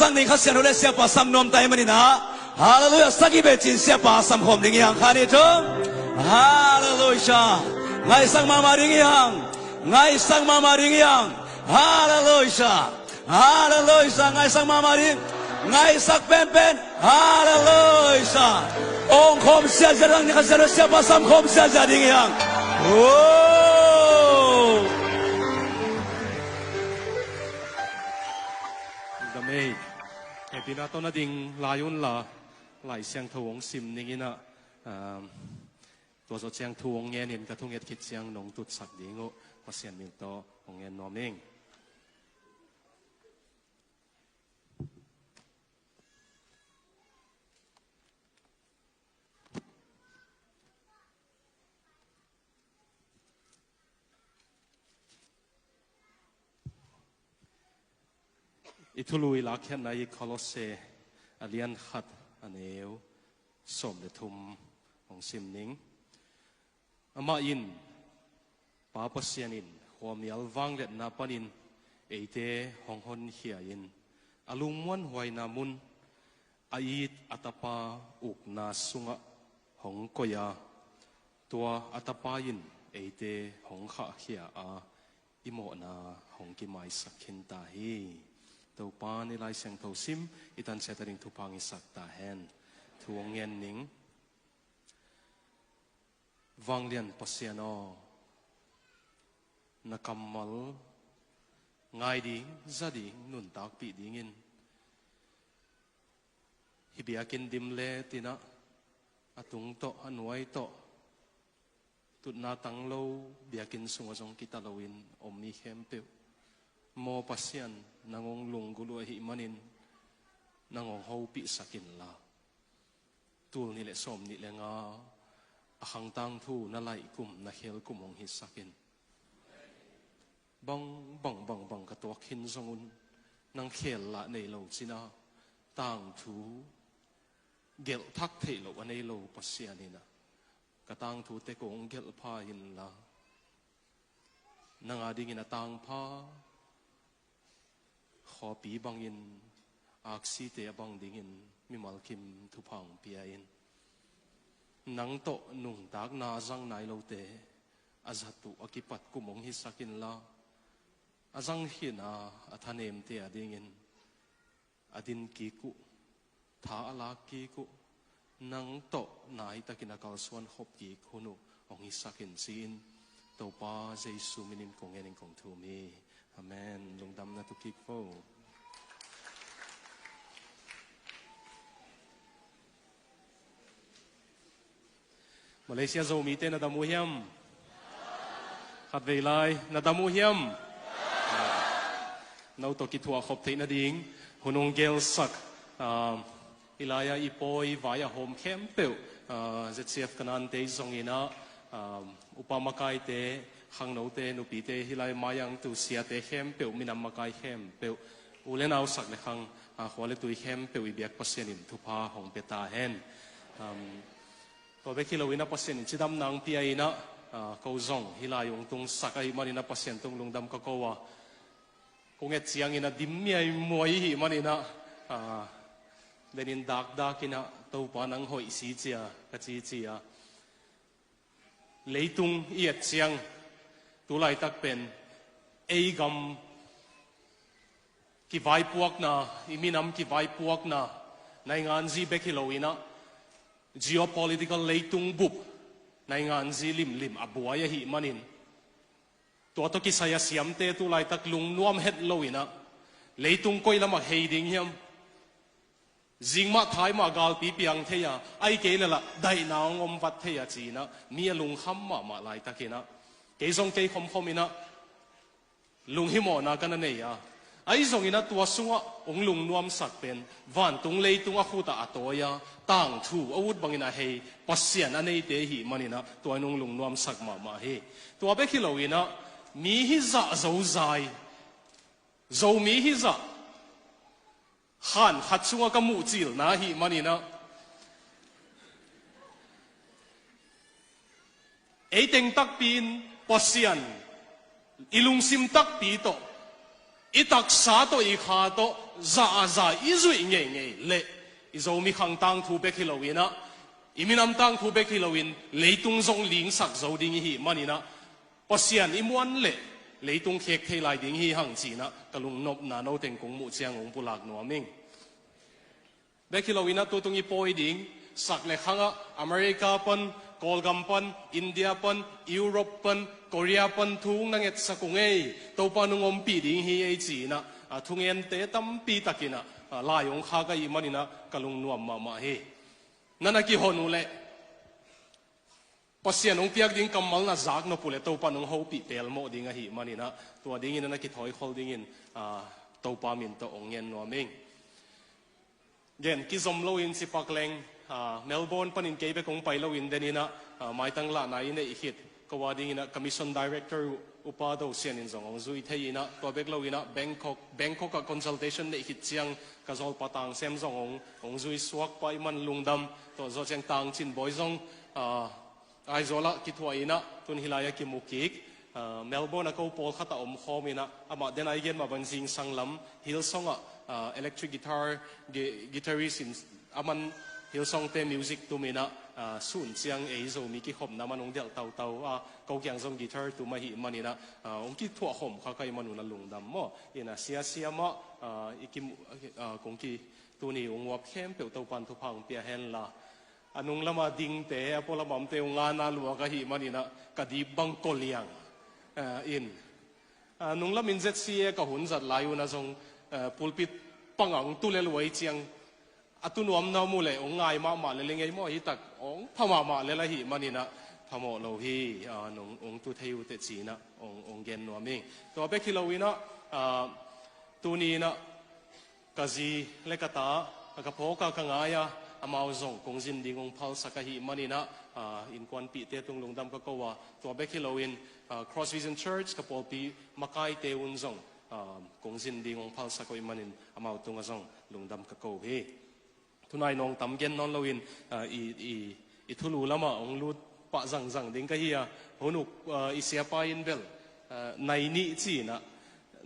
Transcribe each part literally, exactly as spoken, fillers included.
Sang ning kha sian uh le siapa sam nuam ta hi manin ah. Halleluiah. Sagih beh cin siapa sam khawm ding hi hang kha ni thum. Halleluiah. Ngaihsak mahmah ding hi hang. Ngaihsak mahmah ding hi hang. Halleluiah. Halleluiah. Ngaihsak mahmah ding. Ngaihsak penpen. Halleluiah. Ong khawm siasia dang ni kha sian uh le siapa sam khawm siasia ding hi hang. Oh. Hehpihna tawh na ding lai unla, Lai Siangtho hong sim ning in ah, um, tua zawh ciang thu hong ngenin ka thunget khit ciang nong tutsak ding uh, Pasian min tawh hong ngen nuam ing. I thulu i lakkhiatna i Kolose a lian khat a neu sawm le thum hong sim ning. Amah in, Pa Pasian in khuamial vangliatna panin eite hong honkhia in, a lungmuanhuaina mun a it a Tapa ukna sungah hong koih a, tua a Tapa in eite hong khahkhia a, i mawhna hong kimaisak khin ta hi. Topa, na Lai Siangtho sim i tansiat a ding thupha hong hisak ta hen. Thu hong ngen ning. Vanglian Pasian aw, na kammal ngai ding, za ding, nuntakpih dingin hih biakinn dim le tinah, a tung tawh, a nuai tawh, tutna tang lo biakinn sungah zong kita loin om mi khempeuh, maw Pasian, nang hong lunggulh uh ahih manin nang hong hopihsak inla, tul nih le sawm nih le nga a khang tangthu na laih kum, na khel kum hong hisak in. Bang, bang, bang, bang ka tuak khin zong un, nang khel lah nei lo cina, tangthu gelh thak theih loh a nei lo Pasian in ah, ka tangthu tek hong gelh pha inla, nang a dingin a tangpha khawpi bangin, aksite a bang dingin mimal kim thupha hong pia in. Nang tawh nungtakna a zang nai lote a zat uh a kipat kum hong hisak inla, a zang khin a, a thanemte a dingin a din kik uh, tha a lak kik uh, nang tawh nai takin a kalsuan khop kik hun uh hong hisak in ci-in, Topa Jesu minin kong ngenin kong thum hi. Amen. Lungdam na tu kik vo. Malaysia Zomite na dam uh hiam? Khatvei lai, na dam uh hiam? No tawh kithuah khop theih nading hun hong gelsak, ah, i lai-a i pawi vai a hawm khempeuh, ah, Z C F Kanaan te zongin ah, ah, upa makaite, khangnote, nupite, hih lai mai-ah tu siate khempeuh, minam makai khempeuh, u le nau sak le khang, ah, khua le tui khempeuh i biak Pasian in thupha hong pia ta hen. Um, Tua bek hi loin ah Pasian in cidamna hong pia in ah, ah, ko zong hih lai hong tungsak ahih manin ah Pasian tung lungdam ka ko a, kong et ciangin ah dim miaimuai ahih manin ah, ah, benin dakdak in ah, Topa nang hoih si cia ka cici a. Leitung i et ciang, tu laitak pen ei gam kivaipuakna, i minam kivaipuakna, nainganzi bek hi loin ah, geopolitical leitung bup, nainganzi limlim a buai ahih manin, tua tawh kisai a siamte tu laitak lungnuam het loin ah, leitung koi lamah hei ding hiam? Zing mah thai mah galpi piang thei a, ahih kei leh lah daihna hong om vat thei a ci-in ah, mi a lungkham mahmah laitakin ah, kei zong kei khomkhom in ah lunghimawhna ka na nei a. Ahi zongin ah tua sungah hong lungnuamsak pen vantung leitung a khut ah a tawi a, tangthu a ut bangin a hei Pasian a neite ahih manin ah tua in hong lungnuamsak mahmah hi. Tua bek hi loin ah, mi hizah zozai, Zomi hizah khan khat sungah ka muhcilna ahih manin ah, ei teng takpi in Pasian i lungsim takpi tawh I taksa tawh i kha tawh za a za i zuih ngeingei leh i Zomi khang tangthu bek hi loinah, i minam tangthu bek hi loin leitung zong lingsak zo ding i hih maninah, Pasian i muan leh leitung khek thei lai ding hi hang cinah ka lungnopna noteng kong muh ciang hong pulak nuam ing. Bek hi loinah tutung i pawi ding sak le khangah America pan, Kawlgam pan, India pan, Europe pan, Korea pan thu hong na ngetsak ung ei, Topa nung ompih ding hi ei cinah, a, thungente tampi takinah, a, lai hong khak ahih maninah ka lungnuam mahmah hi. Na na kihon uh leh Pasian hong piak ding kammal na zak nop uh leh Topa nung hopih pelmawh ding ahih maninah tua dingin na na kithawikhol dingin, a, Topa min tawh hong ngen nuam ing. Gen kizom loin cipak leng, a, Melbourne panin kei bek hong pai loin deninah, a, maitang lahna i neih khit ko a dinginah ka mission director uh, Upa Do Sian in zong hong zui thei inah, tua bek loinah Bangkok, Bangkok ah consultation neih khit ciang ka zawlpa Tang Sem zong hong, hong zui suak pa i man lungdam. Tua zawh ciang Tang Cin Bawi zong, a, Aizawl ah kithuah inah tun hih lai-ah kimu kik. A, Melbourne ah ko pawlkhat ah omkhawm inah amah den a i gen mah bang zingsang lam Hillsong ah, a, electric guitar, gi-, guitarist in a man Hillsong-te music tum inah, a, sun ciang ei Zomi kikhopna man hong delh tautau a, ko kiang zong guitar tum ahih maninah, a, hong kithuah khawm kha ka hih man un a lungdam maw. Inah siasia mah, a, i kimu-, a, kong ki tuni hong uap khempeuh Topan thupha hong pia henla. A nung lama dingte, a pualamamte uh ngana luak ahih maninah ka dip bang koliang, eh, in. A nung lamin Z C A ka hun zat lai unah zong, eh, pulpit pangah hong tu lel uh ahih ciang a tu nuamna om uh leh hong ngai mahmah lel ing ei maw, hi tak hong pha mahmah lel ahih maninah phamawh lo hi, a, nung hong tu thei uh teh cinah hong, hong gen nuam ing. Tua bek hi loinah, a, tuni inah ka zi le ka ta, a ka phawk a ka ngai a, amau zong kong zin ding hong phalsak ahih maninah, a, innkuanpihte tung lungdam ka ko a, tua bek hi loin, a, Cross Vision Church ka pawlpi makaite un zong, a, kong zin ding hong phalsak ahih manin amau tungah zong lungdam ka ko hi. Tunai nawng tam gen nawn loin, a, i, i, i thulu lamah hong lut pah zangzang ding ka hi a, hun uk, a, i siapa in bel, a, nai nih cinah,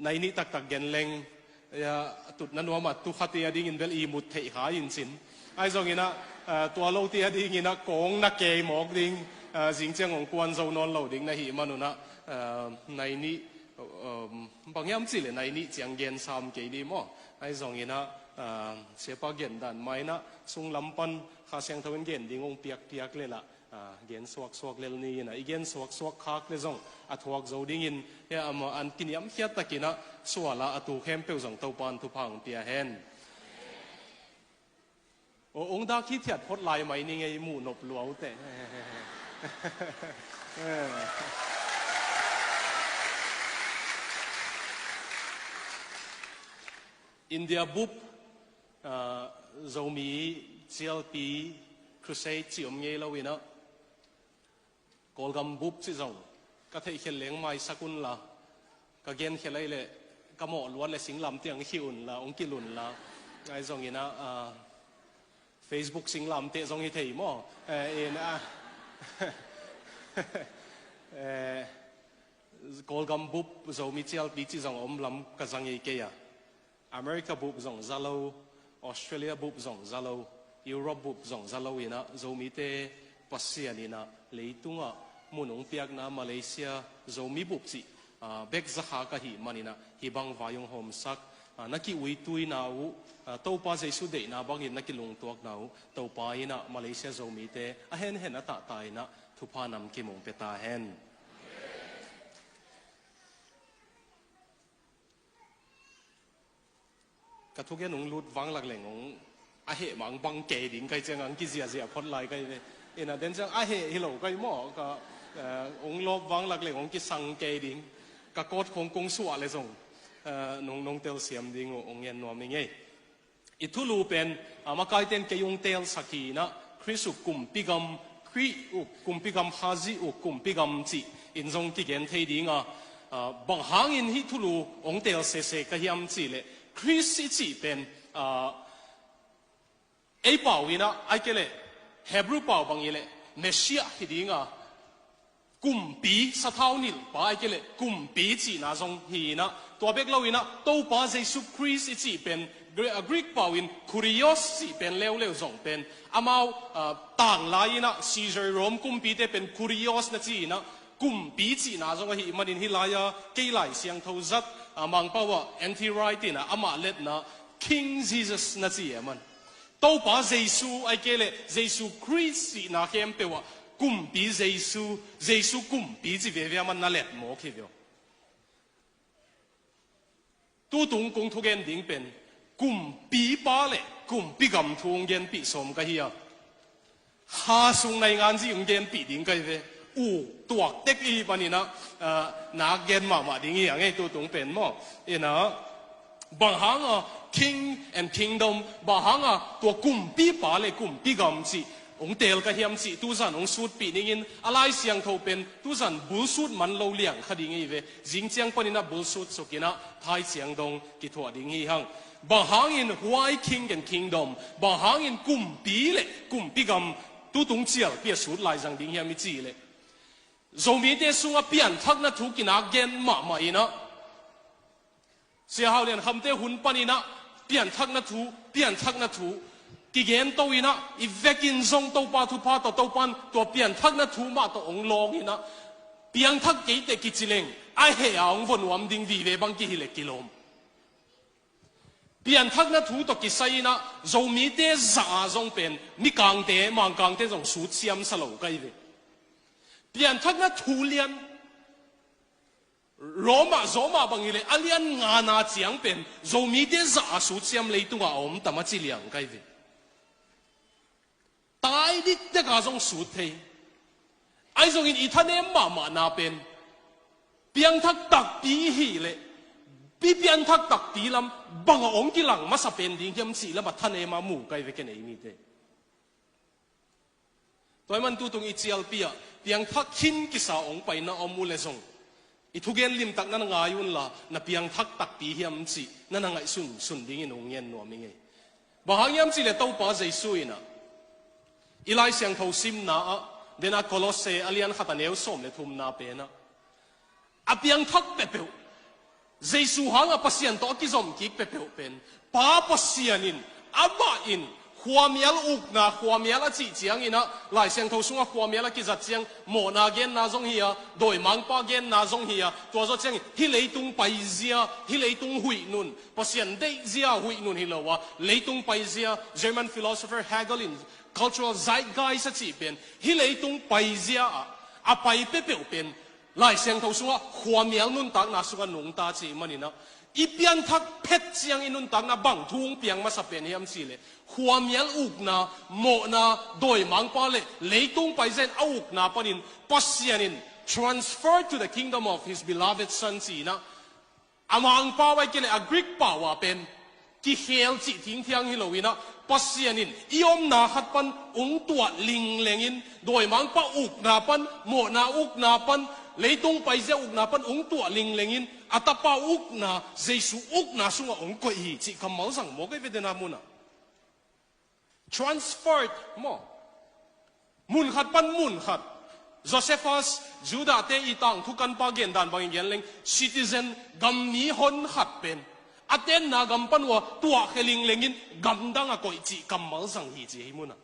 nai nih taktak gen leng, a, tutna nuamah tu khat i a dingin bel i mut theih kha in cin. Ahi zonginah, a, tua lote a dinginah kong na kei mawk ding, a, zing ciang hong kuan zo nawn lo ding na hih manunah, a, nai nih, um, bang hiam cihleh nai nih ciang gen sam kei ni maw. Ahi zonginah, a, siapa gen dan mainah sunglam pan Kha Siangtho in gen ding hong piakpiak leh lah, a, gen suaksuak lel ni inah, i gen suaksuak khak le zong a thuak zo dingin, hia amah an kiniamkhiat takinah sualah a tu khempeuh zong Topan thupha hong pia hen. O, hong dak hithiat phot lai mai ni ngei, muh nop lua uh teh. India bup, a, Zomi cialpi crusade cih om ngei loinah, Kawlgam bup cih zong ka theihkhial leng maisak unla, ka genkhial ahih leh ka mawh luat leh singlamteh hong khih unla, hong kilh unla. Ahi zonginah, a, Facebook singlamteh zong hi thei maw. Eh, in, a, eh, Kawlgam bup Zomi cialpi cih zong a om lam ka za ngei kei a. America bup zong za lo, Australia bup zong za lo, Europe bup zong za lo inah, Zomite Pasian inah leitungah mun hong piakna Malaysia Zomi bup cih, a, bek za khak ahih maninah hih bang vai hong hawmsak, a, na ki-uituina uh, a, Topa Jesu deihna bangin na kilungtuakna uh, Topa inah Malaysia Zomite a henhen a tahta inah thupha namkim hong pia ta hen. Ka thugen hong lut vanglak leng hong a heh mang bang kei ding ka hih ciangah hong kiziahziah phot lai ka hi ve. Inah den ciang a heh hi lo ka hi maw, ka, eh, hong lawp vanglak leng hong kisang kei ding. Ka kawt khong kong suah le zong, eh, nong, nong telsiam ding uh hong ngen nuam ing ei. I thulu pen, a, makaite'n kei hong teelsak hi inah, Khrist uh kumpi gam, Khrih uh kumpi gam, Khazih uh kumpi gam cih in zong kigen thei ding a, a, bang hangin hih thulu hong teel sese ka hiam cihleh, Khrist i cih pen, a, ei pau inah, ahih kei leh Hebrew pau bang hileh Messiah hi ding a, kumpi, sathau nilhpa ahih kei leh kumpi cihna zong hi in ah, tua bek lo in ah Topa Jesu Khrist i cih pen Gre-, Greek pau in kurios cih pen leuleu zong pen amau, ah, tanglai in ah Caesar Rome kumpite pen kurios na ci in ah kumpi cihna zong ahih manin hih lai-a kei Lai Siangtho zat, ah, Mangpau ah N T Wright in ah amah letna King Jesus na ci e man. Topa Jesu ahih kei leh Jesu Khrist cihna khempeuh ah kumpi Jesu, Jesu kumpi ci veve a man na let mawk hi ve aw. Tutung kong thugen ding pen kumpipa le kumpi gam thu hong genpih sawm ka hi a. Kha sung naingan zi hong genpih ding ka hi ve. U tuak tek i hih panin ah, ah, nak gen mahmah ding hi a ngei tutung pen maw. In ah, bang hanga king and kingdom, bang hanga tua kumpipa le kumpi gam cih hong teel ka hiam cih tuzan hong sutpih ningin, a Lai Siangtho pen tuzan bulsut man lo liang kha ding hi ve. Zing ciang panin ah bulsut suk in ah thai ciang dong kithuah ding hi hang. Bang hangin why king and kingdom, bang hangin kumpi le kumpi gam tutung cialpi a sut lai zang ding hiam i cih leh, Zomite sungah pianthakna thu kinak gen mahmah in ah, Sia Hau Lian Khamte hun panin ah pianthakna thu, pianthakna thu kigen to in ah, i vekin zong Topa thupha tawh, Topa'n tua pianthakna thu mah tawh hong lawng in ah, piangthak kei teh kici leng a heh a hong vua nuam ding vive bang kihi leh kilawm. Pianthakna thu tawh kisai in ah Zomite zah a zong pen Mikangte, Mangkangte zong sutsiam sa lo ka hi ve. Pianthakna thu lian Roma, Roma bang hi leh a lian ngana ciang pen Zomite zah a sutsiam leitungah a om tam a ci liang ka hi ve. Tai diktek a zong sut thei. Ahi zongin i thanem mahmahna pen piangthak takpi hi leh, pi pianthak takpi lam bang a hong kilang masa pen ding hiam cih lam a thanem a mu ka hi ve ken ei mite. Tua ahih man tutung i cialpi ah piangthak khin kisa hong paina om uh leh zong, i thugen limtak na na ngai un la, na piangthak takpi hiam cih na na ngaihsun sun dingin hong ngen nuam i ngei. Bang hang hiam cih leh Topa Jesu in ah i Lai Siangtho simna ah, den ah Kolosse a lian khat a neu sawm le thumna pen ah, a piangthak peuhpeuh, Jesu hanga Pasian tawh a kizom kik peuhpeuh pen Pa Pasian in, amah in khuamial ukna, khuamial a cih ciangin ah, Lai Siangtho sungah khuamial a kizat ciang mawhna genna zong hi a, dawimangpa genna zong hi a, tua zawh ciangin hih leitung paizia, hih leitung huih nun, Pasian deihzia huih nun hi lo a, leitung paizia, German philosopher Hegel in cultural zeitgeist a cih pen, hih leitung paizia ah a pai peuhpeuh pen Lai Siangtho sungah khuamial nuntakna sungah nungta cih manin ah, i pianthak phet ciang i nuntakna bang thu hong piang masa pen hiam cih leh, khuamial ukna, mawhna, dawimangpa le leitung paizia in a ukna panin Pasian in transfer to the kingdom of his beloved son ci in ah, a Mangpau ahih kei leh a Greek pau ah pen kikhel cih thingthiang hi lo in ah, Pasian in i omna khat pan hong tuah lingleng in, dawimangpa ukna pan, mawhna ukna pan, leitung paizia ukna pan hong tuah lingleng in, a Tapa ukna, Jesu ukna sungah hong koih hi cih kammal zang mawk ei ve den a mun ah. Transferred maw? Mun khat pan mun khat. Josephus, Judah-te i tangthu kanpa gendan bangin gen leng, citizen, gam mi hon khat pen a tenna gam pan uh a tuahkhia lingleng in gamdang a koih cih kammal zang hi ci hi mun ah.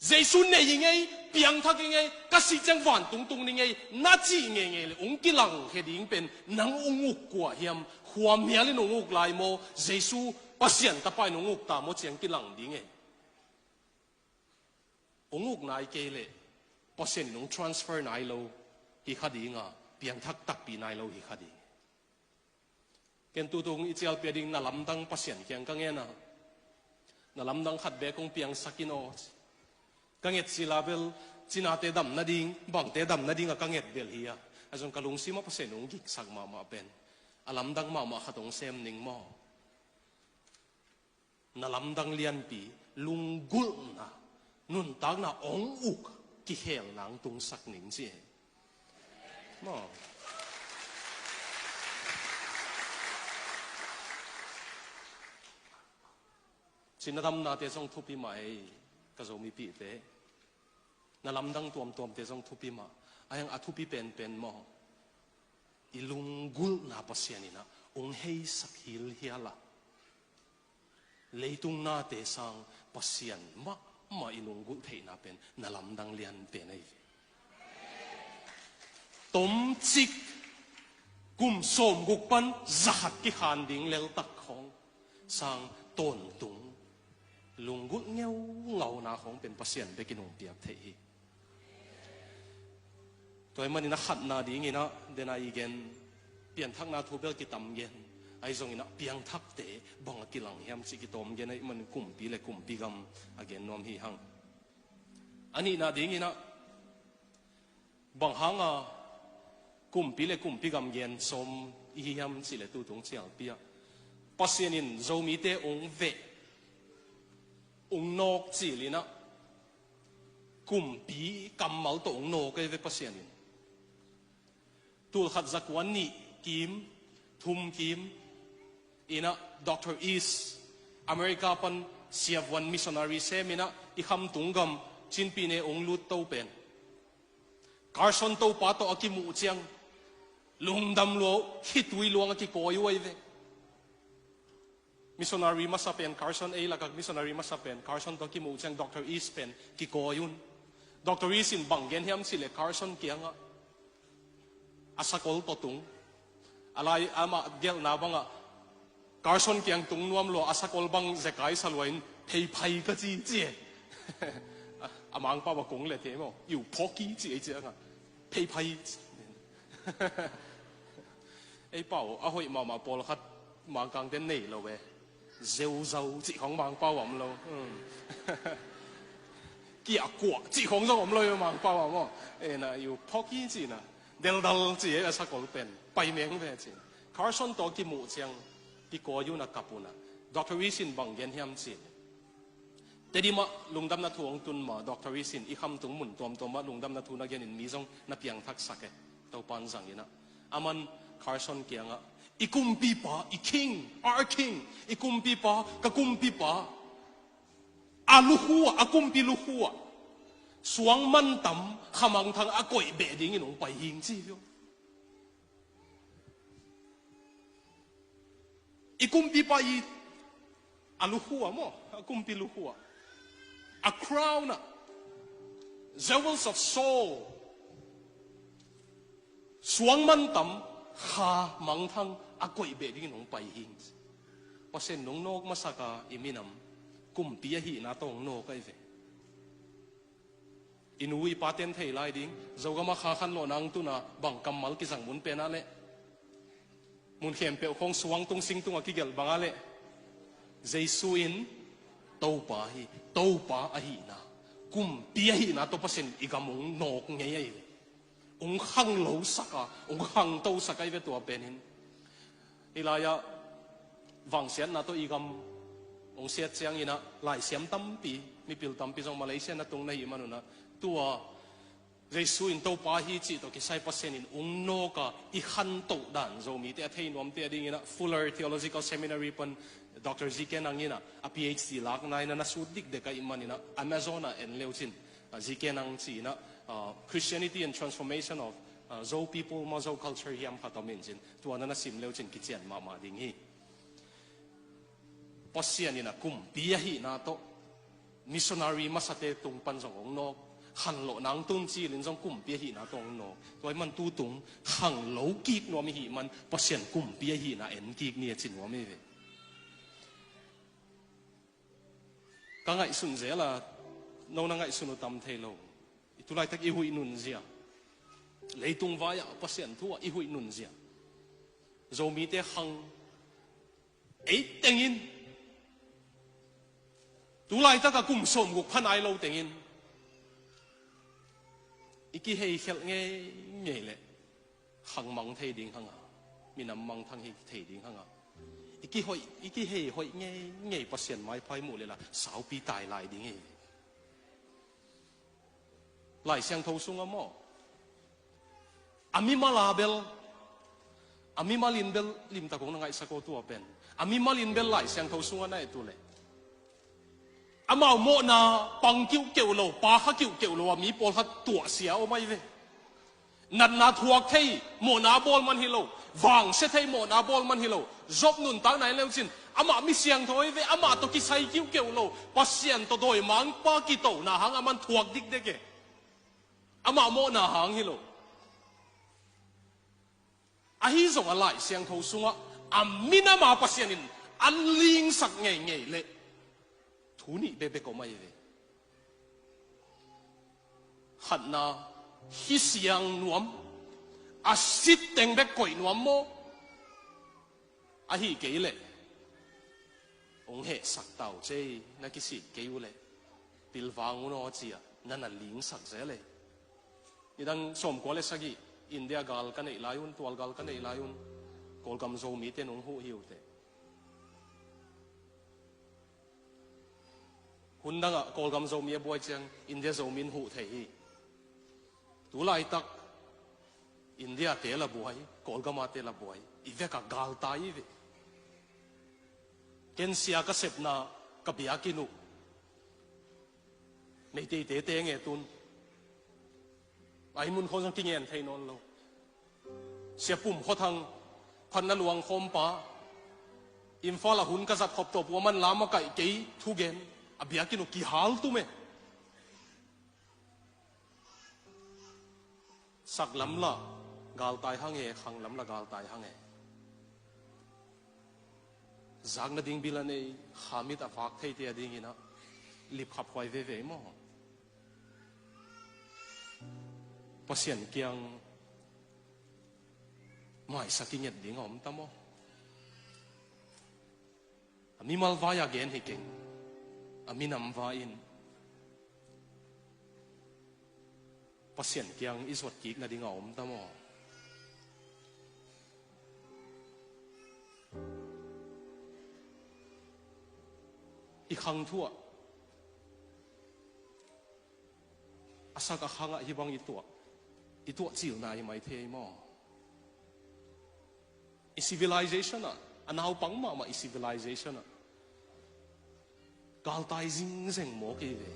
Jesu nei i ngei, piangthak i ngei, ka sih ciang vantung tung ding ei na cih ngeingei le hong kilangkhia ding pen nang hong uk kua hiam? Khuamial in hong uk lai maw, Jesu Pasian Tapa in hong uk ta maw ci-in kilang ding ei. Hong uk nai kei leh Pasian in hong transfer nai lo hi kha ding a, piangthak takpi nai lo hi kha ding. Ken tutung i cialpi a ding na lamdang Pasian kiang ka ngen a, na lamdang khat beek hong piangsak in aw. Ka nget cil a bel cinate dam nading, bangte dam nading a ka nget bel hi a, a zong ka lungsim ah Pasian hong giksak mahmah pen a lamdang mahmah khat hong sem ning maw? Na lamdang lianpi, lunggulhna, nuntakna hong uk kikhel nang tungsak ning ci. Maw? Cina damnate zong thupi mah ei, ka Zomipihte. Na lamdang tuamtuamte zong thupi mah. A hiang a thupi penpen maw, i lunggulhna Pasian in ah hong heisak hilhial a, leitung nate sang Pasian mahmah i lunggulh theihna pen na lamdang lianpen ahi ve. Tomcik kum sawmguk pan zakhat kikhan ding leltak khawng sang tawntung lunggulh ngeungauna khawng pen Pasian bekin hong piak theih hi. Tua ahih manin a khatna dingin ah, den a i gen, pianthakna thu bel kitam gen, ahi zongin ah piangthakte bang a kilang hiam cih kitawm gen ahih manin kumpi le kumpi gam a gen nuam hi hang. A nihna dingin ah, bang hanga kumpi le kumpi gam gen sawm i hi hiam cih leh tutung cialpi ah, Pasian in Zomite hong veh, hong nawk cil in ah, kumpi kammal tawh hong nawk ahi ve Pasian in. Tulkhat zakua nih kim, thum kim in ah Doctor East, America pan siavuan missionary sem in ah i khamtung gam Chin Pyine hong lut to pen, Carson Topa tawh a kimuh ciang lungdam lua uh, khitui luang a kikawi uh ahi ve. Missionary masa pen Carson, ei lakah missionary masa pen Carson tawh kimuh ciang Doctor East pen kikawi un. Doctor East in bang gen hiam cih leh Carson kiangah a sakol tawh tung. A lai amah gelhna bangah Carson kiang tung nuam lua, a sakol bang zekai sa lua in, "Pheiphai ka ci," ci e. A Mangpau a kong le te maw, "You poki," ci e, ci a ngah. "Pheiphai." Ei pau, a hoih mahmah pawlkhat Mangkangte nei lo e. Zeuzau cih khawng Mangpau a om lo. Hmm. Kiahkuah cih khawng zong om lo e Mangpau a maw. E na, "You poki," ci na. Deldal ci e a sakol pen. Pai meng ve ci. Carson tawh kimuh ciang kikawi un a kap un a, Doctor East in bang gen hiam cih leh, Tedim ah lungdamna thu hong tun ma, Doctor East in i khamtung mun tuamtuam ah lungdamna thu na genin mi zong na piangthaksak e. Topa'n zang in ah, aman Carson kiangah, "I kumpipa, i king, our king, i kumpipa, ka kumpipa, a lukhu ah, a kumpi lukhu ah suang mantam, khamangthang a koih beh dingin hong pai hing," ci hi uh. I kumpipa i a lukhu ah maw, a kumpi lukhu ah, a crown ah, jewels of Seoul, suang mantam, khamangthang a koih beh dingin hong pai hing. Pasian in hong nawk masak a, i minam kumpi ahihna tawh hong nawk ahi ve. I nu i pate'n thei lai ding, Zogam ah kha khanlawhna hong tun a, bang kammal kizang mun pen ah leh, mun khempeuh khawng suang tung sing tung a kigelh bang ah leh, Jesu in Topa hi, Topa ahihna, kumpi ahihna tawh Pasian in i gam hong nawk ngei ahi ve. Hong khanglosak a, hong khangtosak ahi ve tua pen in. Hih lai-ah vangsiatna tawh i gam hong siat ciangin ah, laisiam tampi, mipil tampi zong Malaysia na tung na hih man un ah, tua Jesu in Topa hi cih tawh kisai Pasian in hong nawk a, i khantoh dan Zomite a thei nuamte a dingin ah, Fuller Theological Seminary pan Doctor G K Nang in ah a P H D lakna in ah na sut dikdek ahih manin ah, Amazon ah en le uh cin, ah, G K Nang ci in ah, ah, Christianity and Transformation of, ah, Zo People maw, Zo Culture hiam khat om in cin, tua na na sim le uh cin kician mahmah ding hi. Pasian in ah kumpi ahihna tawh missionary masate tung pan zong hong nawk, khanlawhna hong tun cil in zong kumpi ahihna tawh hong nawk. Tua ahih man tutung khanglo kik nuam i hih man Pasian kumpi ahihna en kik ni a ci nuam hi ve. Ka ngaihsun zel a, no na ngaihsun uh tam thei lo. I tulaitak i huih nunzia, leitung vai-ah Pasian thu ah i huih nunzia, Zomite khang ei tengin, tulaitak a kum sawmguk pha nai lo tengin i kiheikhelh ngeingei leh khang mang thei ding hang a, minam mangthang hi thei ding hang a, i kihoih, i kihei hoih ngeingei Pasian maipha i muh leh la saupi tai lai ding hi. Lai Siangtho sungah maw, a mimal a bel, a mimal in bel, limtak hong na ngaihsak aw tua pen, a mimal in bel Lai Siangtho sungah na et uh leh, Amau mawhna pang kiuhkeuh lo, pa kha kiuhkeuh lo a mi pawlkhat tuahsia om ahi ve. Natna thuak thei mawhna bawl man hi lo, vangsia thei mawhna bawl man hi lo. Job nuntakna en leucin, amah mi siangtho ahi ve, amah tawh kisai kiuhkeuh lo, Pasian tawh dawimangpa kitohna hang a man thuak dikdek e. Amah mawhna hang hi lo. Ahi zong a Lai Siangtho sungah a minam a Pasian in an lingsak ngeingei leh thu nih bekbek om ahi ve. Khatna, hi siang nuam, a sit teng bek koih nuam maw? Ahi kei leh hong hehsak ta uh cei, na kisik kei uh leh pilvang un aw, ci-a na na lingsak zel e. Nidang sawmkua le sagih India gal ka neih lai un, tual gal ka neih lai un, Kawlgam Zomite in hong huh hi uh teh. Hun dangah Kawlgam Zomi a buai ciang India Zomi in huh thei hi. Tu laitak India te la buai, Kawlgam a te la buai, i vekah galtai hi ve. Ken sia ka sepna ka biakinn uh Meiteite te nge tun. Ahi mun khawng zong kingen thei nawn lo. Sia Pum Khua Thang, phatna luang khawmpa, Imphal ah hun ka zat khop tawp uh a man lam a kaih kei thugen, a biakinn uh kihal tum e. Sak lam lah galtai hang e, khang lam lah galtai hang e. Zak nading bil a nei, khamit a vak theite a dingin ah lipkhap huai veve maw? Pasian kiang maisak i nget ding a om ta maw? A mimal vai-a gen hi keng, a minam vai-in Pasian kiang i zuat kik nading a om ta maw? I khang thu ah, a sak a khang ah hih bang i tuah, i tuah cilna hi mai thei maw? I civilization ah, a naupang mahmah i civilization ah galtai zingzeng mawk hi ve.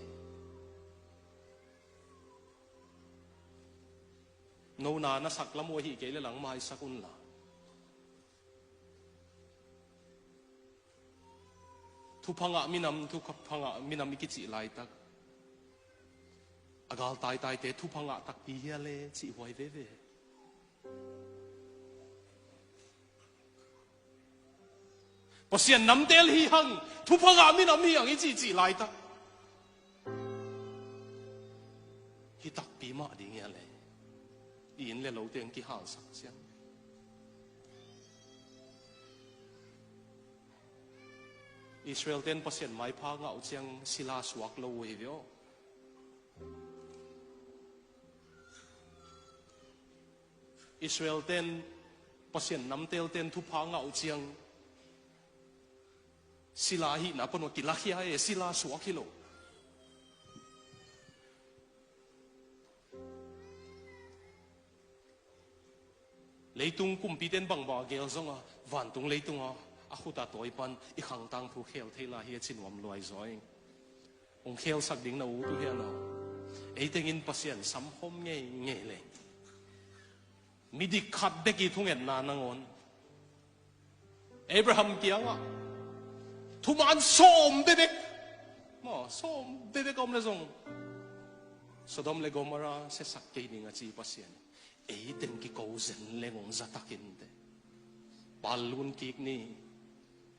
No na na sak lam uh ahi kei le lang maisak un la. Thupha ngah minam, thupha ngah minam i kicih laitak, a galtaitaite thupha ngah takpi hi a le cih huai veve. Pasian namtel hi hang, thupha ngah minam hi hang i cihcih laitak, hi takpi mah ding hi a le, i inn le lote hong kihalsak ciang. Israel ten Pasian maipha ngah uh ciang sila suak lo uh hi ve aw. Israel ten, Pasian namtel ten thupha ngah uh ciang sila hihna pan uh kilakhia e, sila suak hi lo. Leitung kumpite in bangbang a gel zong a, vantung leitung a, a khut a tawi pan i khang tangthu khel thei lai hi a ci nuam luai zaw ing. Hong khelsak ding na ut uh hiam aw? Ei tengin Pasian samkhawm ngeingei leng, midik khat bek i thungetna nangawn Abraham kiangah thuman sawm bebek, maw, sawm bebek a om le zong Sodom le Gomorrah siasak kei ning a ci Pasian. Ei teng kiko zen leng hong zatakin teh. Pallun kik ni.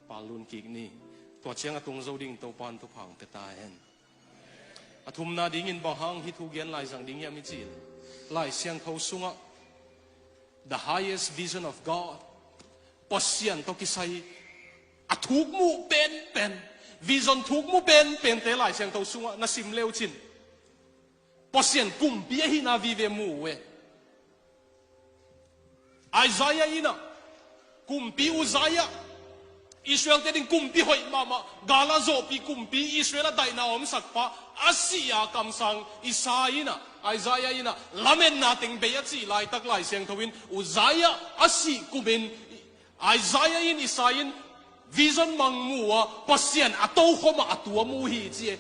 Pallun kik ni. Tua ciang a tung zo ding Topan thupha hong pia ta hen. A thumna dingin bang hang hih thu gen lai zang ding hiam i cih leh, Lai Siangtho sungah the highest vision of God, Pasian tawh kisai a thukmuh penpen, vision thukmuh penpente Lai Siangtho sungah na sim leucin Pasian kumpi ahihna vive mu uh e. Isaiah in ah, kumpi Uzziah, Israel te ding kumpi hoih mahmah, gala zawhpih kumpi, Israel a daihna a omsakpa, a sih a kamsang Isaiah in ah, Isaiah in ah lametna teng bei a cih laitak Lai Siangtho in Uzziah a sih kumin Isaiah in, Isaiah in Vision mangmu a Pasian a tokhom ah a tua mu hi ci e.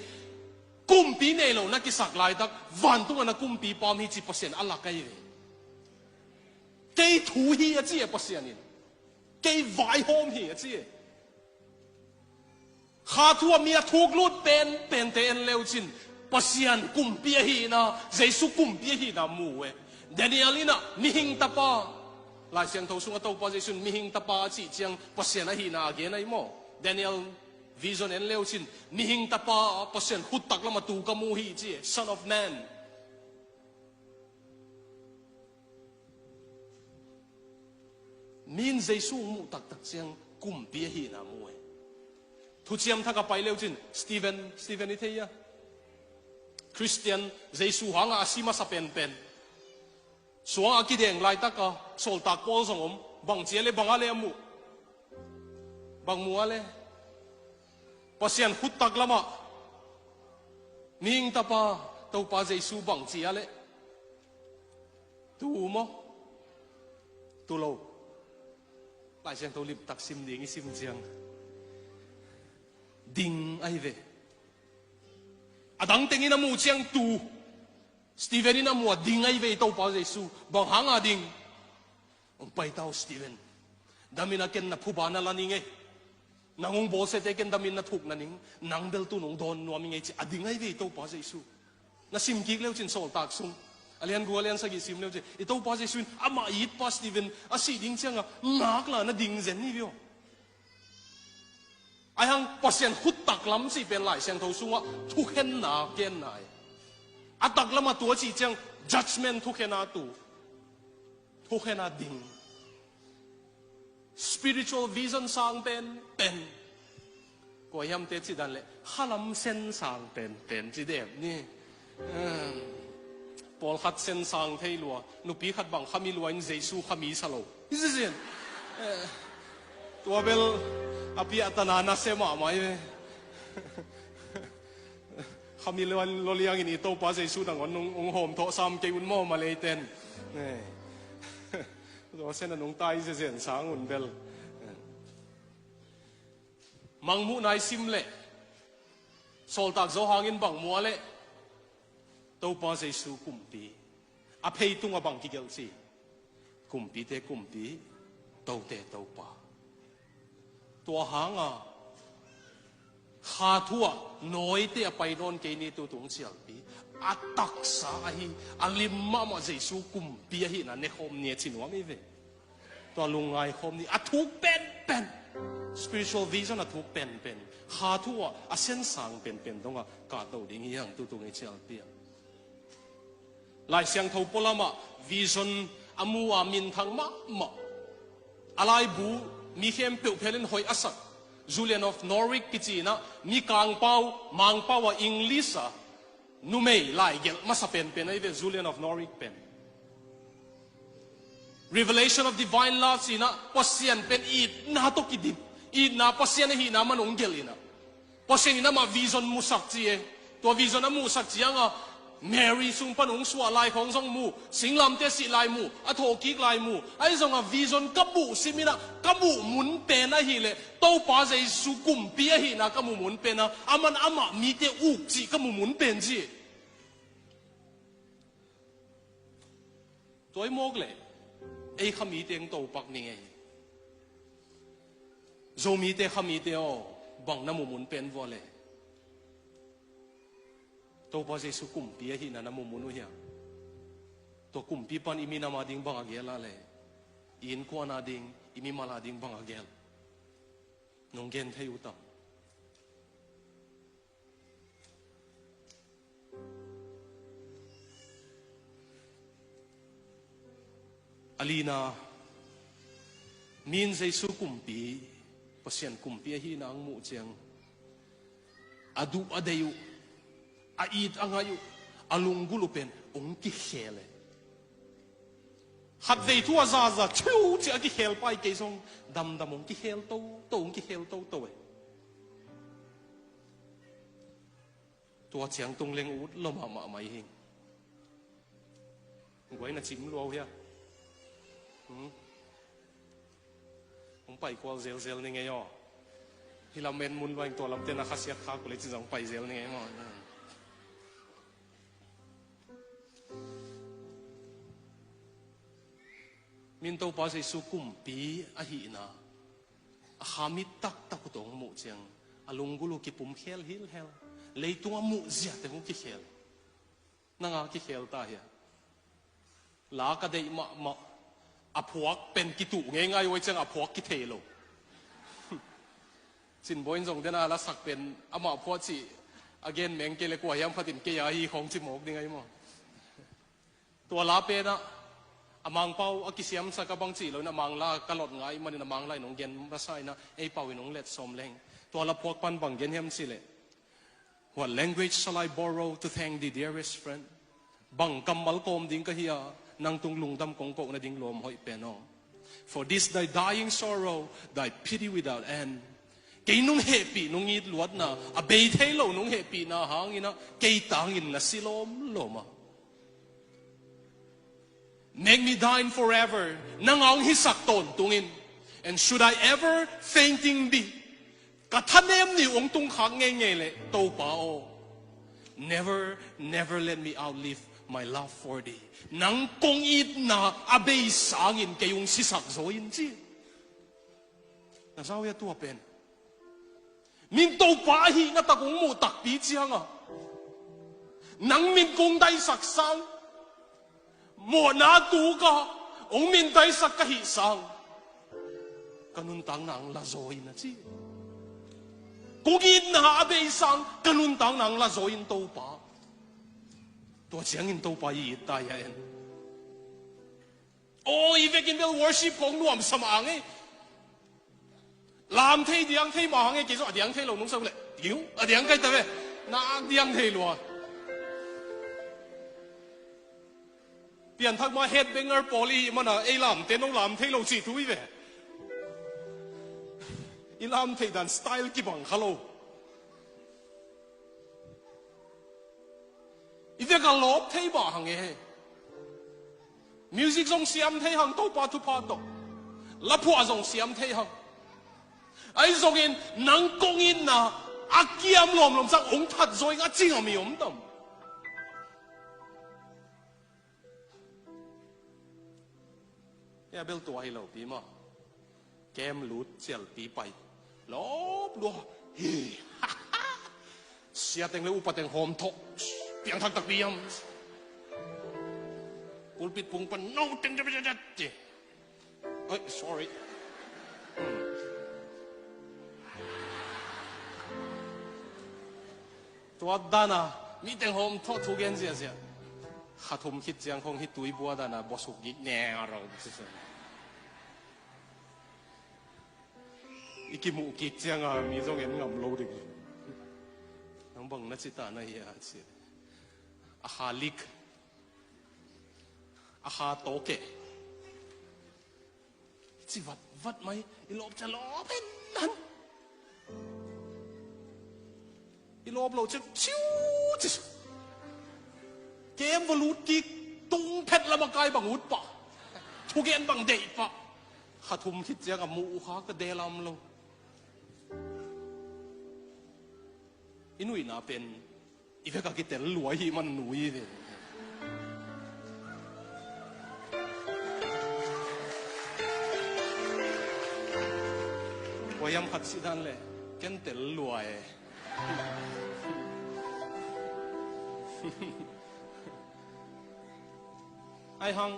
Kumpi nei lo na kisak laitak vantung a na kumpipa om hi ci Pasian a lak ahi ve. Kei thu hi a ci e Pasian in. Kei vaihawm hi a ci e. Kha thu a mi a thuk lut pen pente en leu cin Pasian kumpi ahihna, Jesu kumpi ahihna mu e. Daniel in ah mihing tapa, Lai Siangtho sung a Topa Jesu in mihing tapa a cih ciang Pasian ahihna a gen ahi maw? Daniel vision en leu cin mihing tapa, Pasian khuttak lam a tu ka mu hi ci e, Son of Man. Min Jesu muh taktak ciang kumpi ahihna mu e. Thuciam Thak a pai leu cin Stephen, Stephen i thei a, Christian, Jesu hanga a si masa penpen. Suang a kideng laitaka sawltak pawl zong om. Bangci a le bang a le a muh? Bang mu a le? Pasian khuttak lamah mihing tapa Topa Jesu bangci a le? Tu maw? Tu lo. Lai Siangtho limtak sim ding i sim ciang ding ahi ve. A dang tengin a muh ciang tu. Stephen in a muh a ding ahi ve i Topa Jesu. Bang hanga ding? Hong pai ta uh Stephen. Damin a ken na phuba na la ning e. Nang hong bawlsiate ken damin na thuk na ning. Nang bel tu nong dawn nuam ing e ci a ding ahi ve i Topa Jesu. Na sim kik leu cin sawltak sung a lian gu a lian sagih sim leu cin i Topa Jesu in amah itpa Stephen a sih ding cianga ngakla na ding zen ni vio. Aihang Pasian khuttak lam cih pen Lai Siangtho sungah thukhenna genna e. A taklam a tu a cih ciang judgment thukhena tu. Thukhena ding. Spiritual vision sang pen pen. Kua hiamte cih dan le khalam sen sang pen pen ci dem ni. Pawlkhat sen sang thei lua, nupi khat bang khami lua in Jesu khami sa lo. Hi zizin. Tua bel a piahtana na se mahmah hi ve. Khami lua lo liangin i Topa Jesu nangawn hong hawm thawh sam kei un maw ma leiten. Tua sen a nungta hi zizin sang un bel. Mangmuhna i sim leh Sawltak Johan in bang mu a leh? Topa Jesu kumpi. A phei tungah bang kigelh ci? Kumpite kumpi, tote topa. Tua hanga kha thu ah nawite a pai nawn kei ni tu tung cialpi. A taksa ahi a lim mahmah Jesu kumpi ahihna nekhawm ni a ci nuam hi ve. Tua lungngai khawm ni a thuk penpen. Spiritual vision a thuk penpen. Kha thu ah a sensang penpen dongah kahto ding hi hang tutung i cialpi ah. Lai Siangtho pualamah vision a mu a minthang mahmah. A laibu mi khempeuh phelin hoih a sak Julian of Norwich kici inah mi kangpau mangpau a English a numei laigelh masa penpen ahi ve Julian of Norwich pen. Revelation of Divine Love ci inah Pasian pen itna tawh kidip, itna Pasian ahihna man hong gelh inah Pasian in amah vision musak ci e. Tua vision a muhsak cianga Mary sung pan hong suah lai khawng zong mu, singlamte sih lai mu, a thawhkik lai mu. Ahi zonga vision ka muh sim inah ka muh mun pen ahileh Topa Jesu kumpi ahihna ka muh mun pen a, aman amah mite uk cih ka muh mun pen ci. Tua i mawk leh ei khamite hong topak ni ngei. Zomite khamite aw, bang na muh mun pen vua leh? Topa Jesu kumpi ahihna na muh mun uh hiam? Tua kumpi pan i minam a ding bang a gel a leh? I innkuan a ding, i mimal a ding bang a gel? Nong gen thei uh tam? A lina, min Jesu kumpi, Pasian kumpi ahihna ang muh ciang a duh a deih uh, a it a ngaih uh, a lunggulh uh pen hong kikhel e. Khatvei thu a zaza thiu ciah a kikhel pai kei zong damdam hong kikhel toto, hong kikhel toto e. Tua ciang tung leng ut lo mahmah mai hing. Guai na cim luau hia? Hmm? Hong paikual zelzel ni ngei aw. Hih lam en mun luang tua lamte na khasiat khak uh le cin zong pai zel ni ngei maw? Min Topa Jesu kumpi ahihna a khamit taktak uh tawh hong muh ciang a lunggulh uh kipum khel hilhel. Leitung a muh ziate hong kikhel. Nanga kikhel ta hia? La ka deih mahmah a phuak pen kituh ngeingai uh ciang a phuak kithei lo. Cin Bawi in zong dena la sak pen amah phuak cih a gen meng kei le kua hiam khatin kei a hi khawng ci mawk ding ahi maw? Tua la penah a Mangpau a kisiamsak a bang cih loin a Mangla ka lot ngai manin a Mangla in hong gen masa inah ei pau in hong let sawm leng. Tua la phuak pan bang gen hiam cih leh, "What language shall I borrow to thank thee, dearest friend?" Bang kammal kawm ding ka hi a, nang tung lungdam kong koh nading lawm hoih pen aw. "For this thy dying sorrow, thy pity without end." Kei nong hehpih nong it luatna, a bei thei lo nong hehpihna hanginah kei tangin na si lawmlawm a. "Make me thine forever," nang a hong hisak tawntungin. "And should I ever fainting be," ka thanem ni uh hong tungkhak ngeingei leh Topa aw, "never, never let me outlive my love for thee." Nang kong itna a bei sangin kei hong sisak zaw in ci. Na zau hia tua pen? Min Topa ahihna tak hong muh takpi cianga nang min kong daisak sang, mawhna tuka hong min daisak ka hih sang, ka nuntakna hong la zaw in a ci. Kong itna a bei sang ka nuntakna hong la zaw in Topa. Tua ciangin Topa i it ta hia en? Aw, i vekin bel worship khawng nuamsa mah hang e. Lam thei diang thei mah hang e, kei zong a diang thei lo nung sa uh leh. Tiu, a diang kai ta ve. Nak diang thei lua. Pianthak ma headbanger pawl i hih mana ei lamte no lam thei lo cih thu i ve. I lam theih dan style kibang kha lo. I vek a lawp thei mah hang e. Music zong siam thei hang, Topa thupha tawh. Laphuah zong siam thei hang. Ahi zongin nang kong itna a kiam lawmlawm sang hong that zaw ing a ci ngam i om tam? Hia bel tua hi lo pi maw. Kem lut cialpi pai. Lawp lua. Hi. Sia teng le upa teng hawm thawh. Piangthak takpi hiam. Pulpit pung pan no teng jajajaja ci. Oi, sorry. Hmm. Tua dana mi teng hawm thawh thu gen ziahziah. Kha thum khit ciang khong hi tui bua dana bawsuk gik neng a rau. I kimuh kik cianga mi zong en ngam lo ding. Nang bang na ci ta na hi a ci. A kha lik. A kha tawk e. Ci vatvat mai i lawp cia lawp hen han. I lawp lo cia ciu ci. Kem va lut kik tung phet lama kai bang ut pah. Thugen bang deih pah. Kha thum khit ciang a muh uh kha ka delam lo. I nuihna pen i vek a kitel lua hi man nui ve. Ua hiam khat si dan le ken tel lua e. Ai hang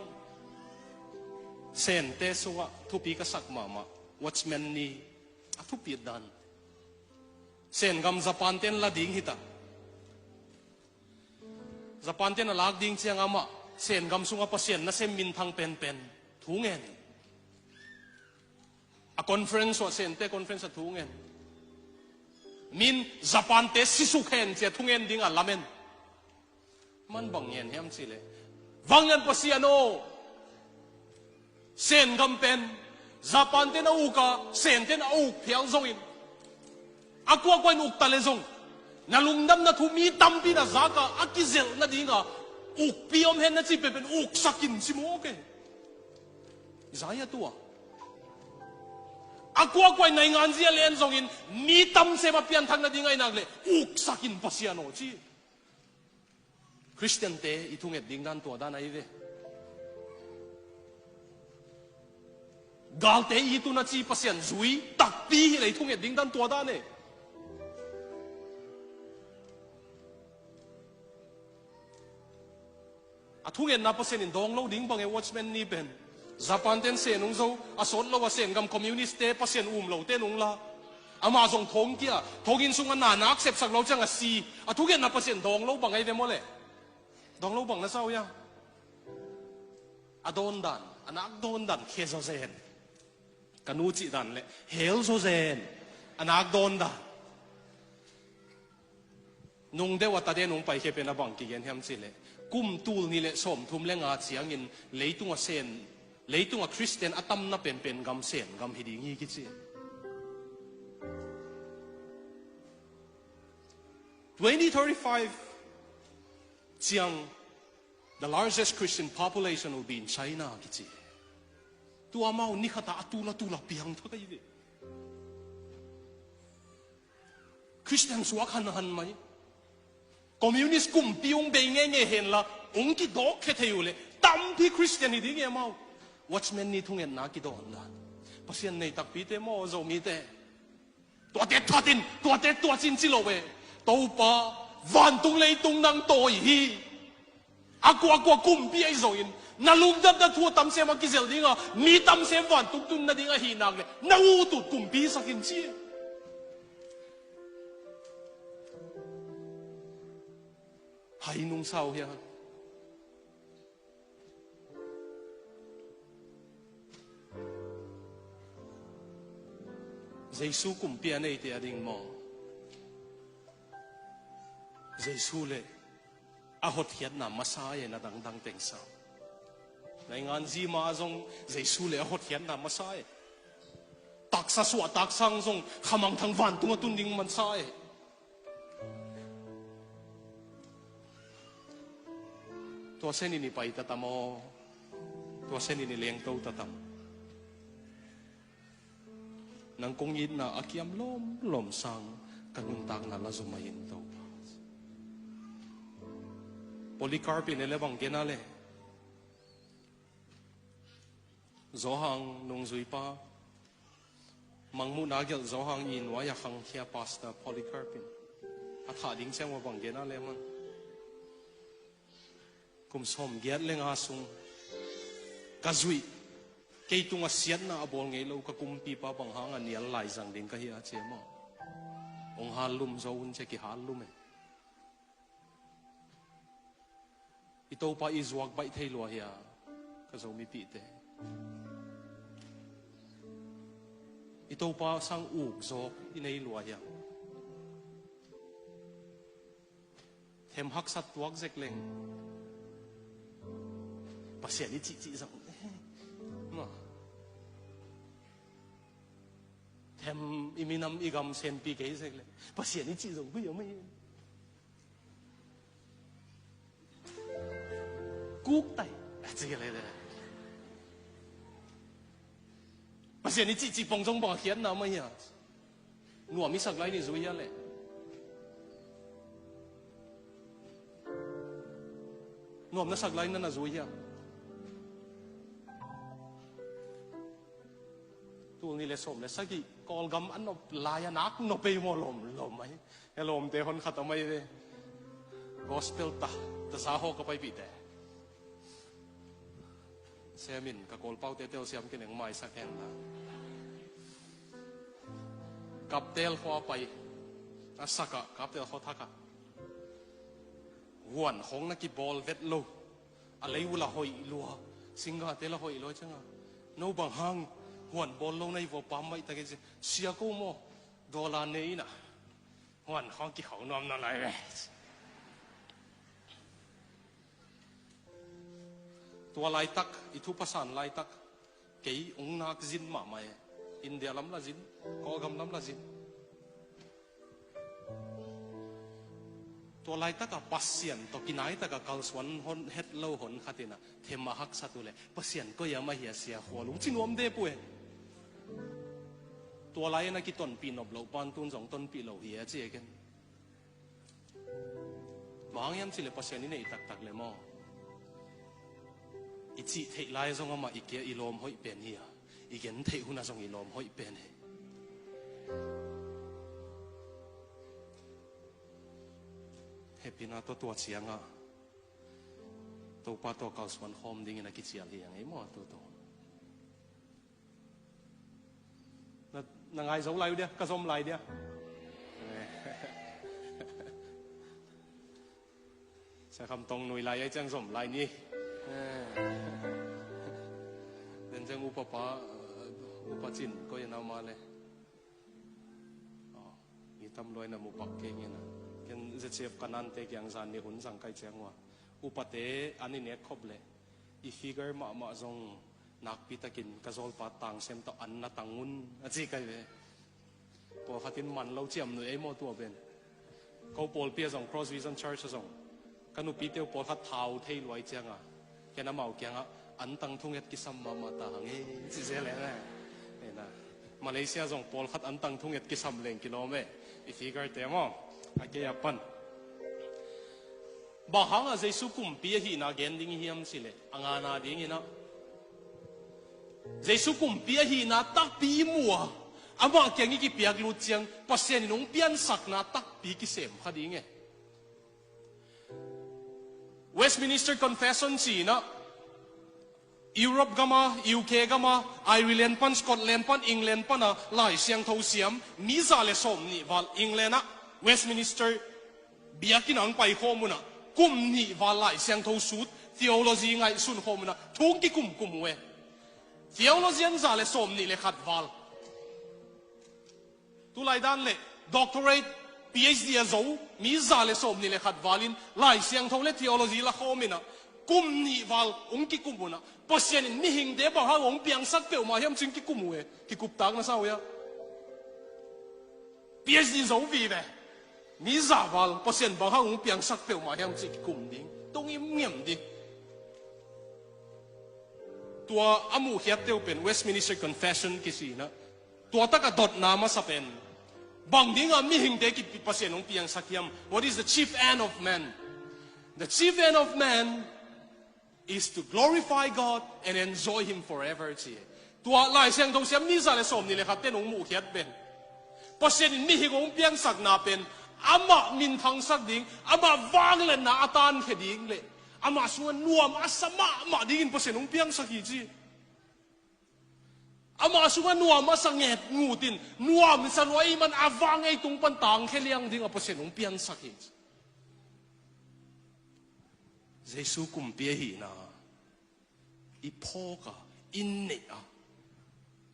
Sente sungah thupi ka sak mahmah Watchman Nee a thupi dan. Sen gam Japan ten la ding hita. Japan ten a lak ding ciang amah Sen gam sunga Pasian nasem minthang penpen thu ngen. A conference uh a Sente conference a thu ngen. Min Japan te sisuk hen cia thu ngen ding a lamen. Man bang ngen hiam cih leh, vanglian Pasian aw, Sen gam pen Japan ten a uk a, Sen ten a uk phial zongin a kuakua in uk ta le zong na lungdamna thu mi tampi na zaka a kizelh nadinga ukpi om hen na ci penpen uksak in ci mawk e. Isaiah tua A kuakua in naingan zia len zongin mi tamsem a pianthak nading ahih nak leh uksak in Pasian aw ci. Khristiante i thunget ding dan tua dan ahi ve. Galte i tun a ci Pasian zui takpi hi leh i thunget ding dan tua dan e. A thungetna Pasian in dawng lo ding bang e, Watchman Nee pen. Japan ten sen hong zo, a sawt lo a sen gam communist te Pasian um lo ten hong la. Amah zong thong kia, thong inn sungah na nak sepsak lo ciang a si. A thungetna Pasian dawng lo bang ahi ve maw le? Dawng lo bang na sa uh hia? A dawn dan, a nak dawn dan khia zawzen. Ka nu cih dan le hel zawzen. A nak dawn dan. Nung deuh a ta den hong paikhia pen a bang kigen hiam cih leh, kum tul nih le sawmthum le nga ciangin leitung a sen, leitung a Khristian a tamna penpen gam sen gam hi ding hi kici. Twenty thirty-five ciang, the largest Christian population will be in China kici. Tua amau ni khat a a tul a tul a piang thak ahi ve. Khristian suak hanhan mai. Communist kumpi hong bei ngeingei hen la, hong kidawk khia thei uh leh tampi Khristian hi ding e amau. Watchman Nee thungetna kidawn dan. Pasian nei takpite maw Zomite? Tuate that in, tuate tua cin ci lo e. Topa, vantung leitung nang tawi hi. A kuakua kumpi ahi zongin, na lungdamna thu a tamsem a kizel ding a, mi tamsem vantung tun nading ahih nak leh na utut kumpi sak in ci. Hai nung sa uh hia? Jesu kumpi a neite a ding maw? Jesu le a hotkhiatna masa e, na dangdang teng sa. Naingan zi ma zong Jesu le a hotkhiatna masa e. Taksa suah taksang zong khamangthang vantung a tun ding masa e. Tua senin i pai tatam aw. Tua senin i lengto tatam. Nang kong itna a kiam lawmlawm sang ka nuntakna la zom ahi in Topa. Polycarp in e le bang gen a le. Johan nungzuipa. Mangmuhna gelh Johan i nuai a khangkhia Pastor Polycarp in. A thah ding ciang ua bang gen a le man. Kum sawmgiat le nga sung ka zuih, kei tungah siatna a bawl ngei lo ka kumpipa bang hang a nial laizang ding ka hi a ci e maw? Hong hal lum zo un ci e, kihal lum e. I Topa i zuak baih thei lua hia, ka Zomipihte? I Topa sang uk zawk i nei lua hia? Them haksat tuak zek leng Pasian i cihcih zong, eh, ma. Them i minam i gam senpi kei zek leng Pasian i cih zong hui a mai. Kuk tai. A ci le le. Pasian i cihcih pong zong bang a khiatna mai hia? Nuam i sak lai ni zui hia le? Nuam na sak lai na na zui hia? Tul ni le sawm le sagih Kawlgam a nop lai a nak nop ei maw lawm lawm mai. E lawmte hon khat a mai ve. Gospel ta, ta sa hawk a paipihte. Siamin ka Kawlpaute telsiam kineng maisak hen la. Kaptel khua pai. A saka kaptel khua thaka. Huan khong na kibawl vet lo. A lei ula hoih lua. Singate la hoih lua cianga. No bang hang huan bawl lo na i vua pam maih tak i ci. Sia ko maw. Dollar ne ina. Huan khong kikhau nuam na lai ve. Tua laitak, i thu pasan laitak, kei ung nak zin mahmah e. India lam la zin, Kawlgam lam la zin. Tua laitaka Pasian tawh kinaitaka kalsuan hon het lo hon khatina them a haksat uh le Pasian koi a mah hia sia khual ung ci nuam de pu e. Tua lai-in a kitonpih nop loh pan tun zong tonpih lo hi a ci e ken. Bang hang hiam cih leh Pasian i neih taktak leh maw, i cih theih lai zong amah i kiang i lawm hoih pen hi a, i gen theih hun ah zong i lawm hoih pen hi. Hehpihna tawh tua ciangah Topa tawh kalsuan khawm dingin a kicial hi a ngei maw, a tutu. Na, na ngai zo lai uh dia, ka zom lai dia. Sia Kham Tong nui lai ai ciang zom lai ni. Den ciang upa pa, upa cin ko ya nau ma le. Aw, i tam luai na mu pak kei ngen a. Ken Z C F ka nante kiang zan ni hun zang kai ciang ua, upate an i nek khop leh i figure mahmah zong nakpi takin ka zawlpa Tang Sem tawh an na tang un a ci kai ve. Pawlkhat in man lo ciam nuih ei maw tua pen. Ko pawlpi ah zong, Cross Vision Church ah zong, ka nupite uh pawlkhat thau thei luai cianga ken amau kiangah an tang thunget kisam mahmah ta hang e ci zel e na. Malaysia zong pawlkhat an tang thunget kisam leng kilawm e. I figure te maw, a kei a pan. Bang hangah Jesu kumpi ahihna gen ding i hiam cih leh, a ngana dingin ah, Jesu kumpi ahihna takpi i mu a, amah kiang i kipiak lut ciang Pasian in hong piansakna takpi kisem kha ding e. Westminster Confession ci-in ah, Europe gam a, U K gam a, Ireland pan, Scotland pan, England pan a Lai Siangtho siam mi za le sawm nih val, England ah Westminster biakinn ah hong pai khawm un ah, kum nih val Lai Siangtho sut, theology ngaihsun khawm un ah thu hong kikumkum uh e. Theologian za le sawm nih le khat val. Tulai dan leh doctorate, P H D a zo mi za le sawm nih le khat val in Lai Siangtho le theology la khawm in ah, kum nih val hong kikum un ah, Pasian in mihingte bang hang hong piangsak peuhmah hiam ci-in kikum uh e. Kikuptak na sa uh hia? P H D zo vive, mi za val Pasian bang hang hong piangsak peuhmah hiam ci-in kikum ding, tong imngiam ding. Tua a muhkhiatte uh pen Westminster Confession kici-in ah, tua tak a dotna masa pen, bang dingah mihingte kipi Pasian hong piangsak hiam? What is the chief end of man? The chief end of man is to glorify God and enjoy Him forever, ci. Tua Lai Siangtho siam mi za le sawm nih le khat ten hong muhkhiat pen, Pasian in mihing hong piansakna pen amah minthangsak ding, amah vangliatna a tankhia ding le amah sungah nuam a sa mahmah dingin Pasian hong piangsak hi, ci. Amah sungah nuam a sa nget ngut in, nuam sa lua ahih man a vang ei tung pan tangkhia liang dingah Pasian hong piansak hi. Jesu kumpi ahihna i phawk a, i neih a,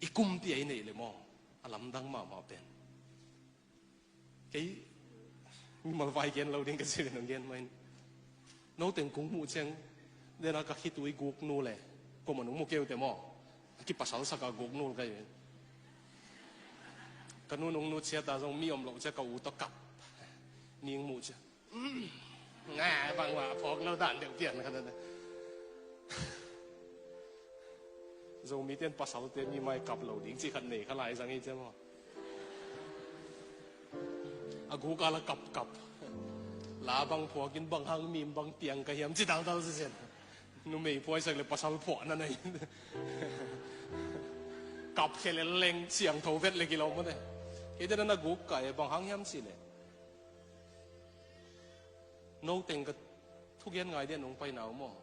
i kumpi a i neih leh maw, a lamdang mahmah pen. Kei mimal vai gen lo ding ka ci ve, nong gen mah in. Noteng kong muh ciang, dena ka khitui guk nu le, kuamah nong mu kei uh teh maw, a kipasalsak a guk nu le ka hi ve. Ka nu nong nu ciat a zong mi om loh ciang ka u tawh kap. Ning muh ciang, nga bangmah phawk lo dan deuh pian khat a. Zomite in pasalte mi mai kap lo ding cih khat nei kha lai zang hi ciang maw. A guk a la kapkap. La bang phuakin bang hang mim bang piang ka hiam ci dangdal sisen. Numei phuaisak le pasal phuahna nei. Kapkhia le leng siangtho vet le kilawm mate. Keite na na guk ka e, bang hang hiam cih leh, noteng ka thugen ngai dian nong paina uh maw.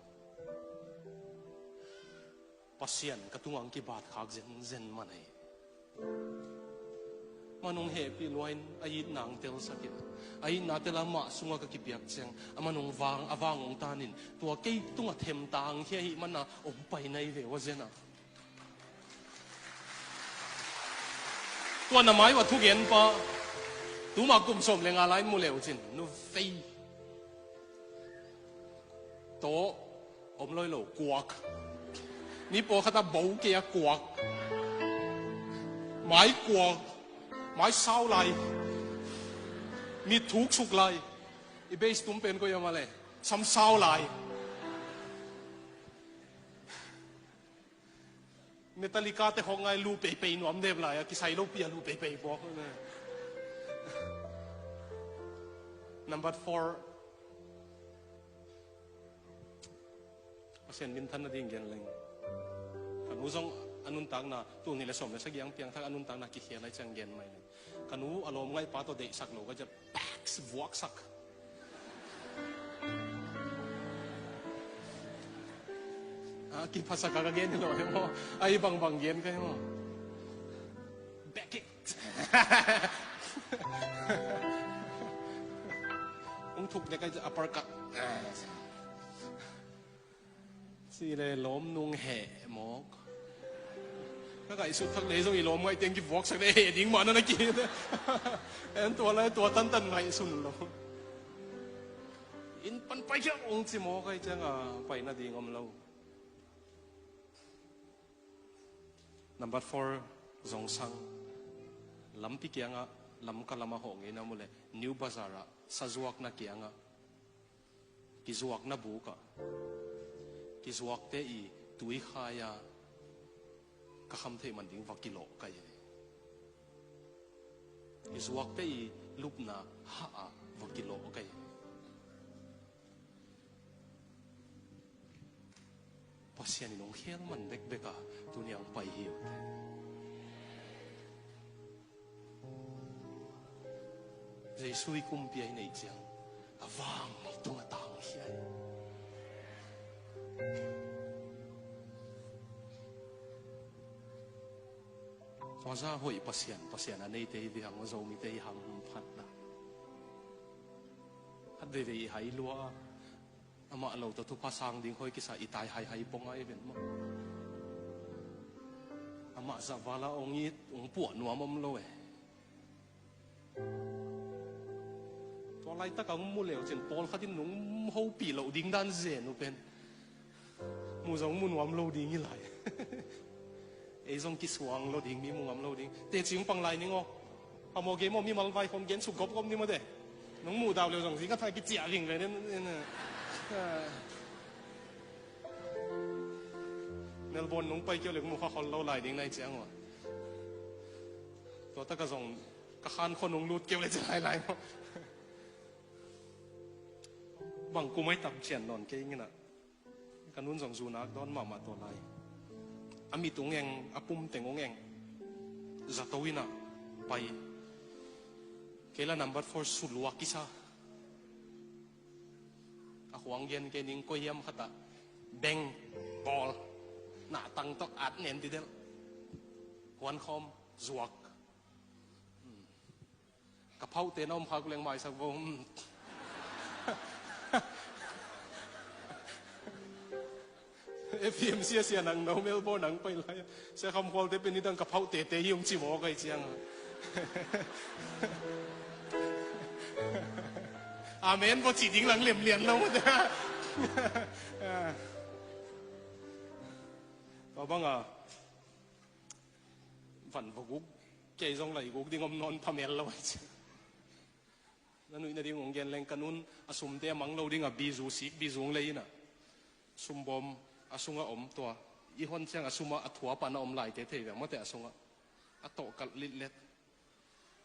Pasian ka tungah hong kibatkhak zenzen man ahi. Amah hong hehpih lua in a itna hong telsak in, a itna tel a amah sungah ka kipiak ciang, amah hong vang, a vang hong tan in, tua kei tungah themtang khia ahih man a hong pai nai ve ua zen a. Tua na mai ua thugen pa, tuma kum sawm le nga lai in mu le uh cin, nu vei. Tawh om loi lo, kuak. Mi pawlkhat a bo kei a kuak. Mai kuak. Mai sau lai. Mit thuksuk lai. I bass tum pen koi a mah le, sam sau lai. Metallica te khawk ngai, lu peipei nuam dep lai a, kisai lopi a lu peipei bawk. Number four, Pasian minthan nading gen leng. Ka nu zong a nuntakna, tul nih le sawm le sagih ang piangthak a nuntakna kikhel lai ciang gen mai leng. Ka nu a lawm ngaihpa tawh deihsak lo ka ciah, paks, vuaksak. A kiphasak a ka gen hi lo hi maw? A i bangbang gen ka hi maw? Back kick. Hong thuk dek a uppercut. Ci le lawm nung heh mawk. Ka ngaihsut thak le zong i lawm ngaih teng kivuaksak le heh ding mah na na ki. En tua lai tua tantan ngaihsun lo. Inn pan pai khia ong ci mawk ai cianga pai nading om lo. Number four, Zongsang. Lampi kiangah, Lamka lamah hawh ngei na mu le, New Bazar ah, sazuakna kiangah. Kizuakna bukah. Kizuakte i tuikhai-a ka kham theih man ding va kilawh kai. Kizuakte i lupna hah-ah va kilawh kai. Pasian in hong khel man bekbek a tuni a hong pai hi uh. Jesu i kumpi a i neih ciang a vang i tung a tang hi a hi. Tua za hoih Pasian, Pasian a neite i vihang a Zomite i hamphatna. Khat veivei i hai lua a, amah lo tawh thupha sang ding hoih kisa i tai haihai pong a i ven maw? Amah zahvala ong it, ong puah nuam om lo e. Tua laitak a ong mu leu cin pawlkhat in nung hopih loh ding dan zen uh pen. Mu zong mu nuam lo ding hi lai. Ei zong kisuang lo ding, mi mu ngam lo ding. Teci ong pang lai ning aw. Phamawh gei maw, mimal vai khawm gen suk gawpgawp ni maw te. Nung muh dau leu zong zing ka thang kiciah ving ve nen. Melbourne nung pai keu le mu kha khol lo lai ding nai ciang aw. Tua taka zong ka khan khaw nung lut keu le ci lai lai maw. Bang kum ai tam cian nawn kei ngina. Ka nun zong zu nak dawn mahmah tua lai. A mit ung eng, a pum teng ung eng. Zato inn ah pai. Kei la number four suluak kisa. A khuang gen kei ning koi hiam khat ah beng bawl. Nahtang tawh at nen ti delh. Huan khawm zuak. Ka phauhte na om khak leng maisak vo. F M C a sia nang no Melbourne nang pai lai. Sia Kham Khualte pen nidang ka phauhtete hi ung ci maw kai ciang. Amen vo ci ding lang lemlian lo. Tua banga van va guk kei zong lai guk ding om nawn phamel lo ai ci. Na nuih nading ong gen leng ka nun a sumte a mang lo ding a bizu sik bizu ong lei ina. Sumbawm a sunga om tua. I hon ciang a suma a thuapa na om laite thei veng mawte a sunga. A tawh kalh litlet.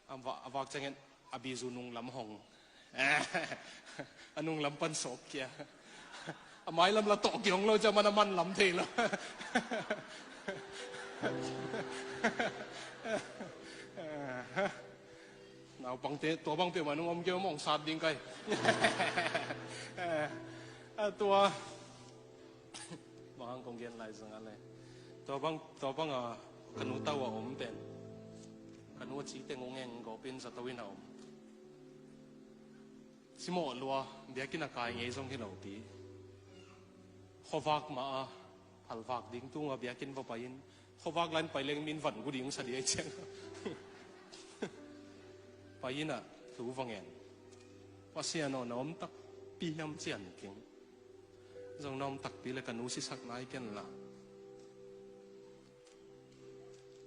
A va-, a vak ciangin a bizu nunglam hong. A nunglam pan sawp kia. A mailam la tawh kihong lo ciang man a manlam thei lo. Naupangte tua bang peuhmah nung om keu mawng sat ding kai. A tua bang hang kong gen lai zong a le. Tua bang, tua bang a ka nu tau a om pen. Ka nu a ci teng ung eng gawpin zato in a om. Simawh lua, biakinn a kai ngei zong hi lopi. Khuavak mah a, phalvak ding tunga biakinn va pai in. Khuavak lain pai leng min van gu ding sa di ai ciang. Pai in a, thu va ngen. Pasian aw na om takpi hiam cian king. Zong na om takpi le ka nu sisak nai ken la.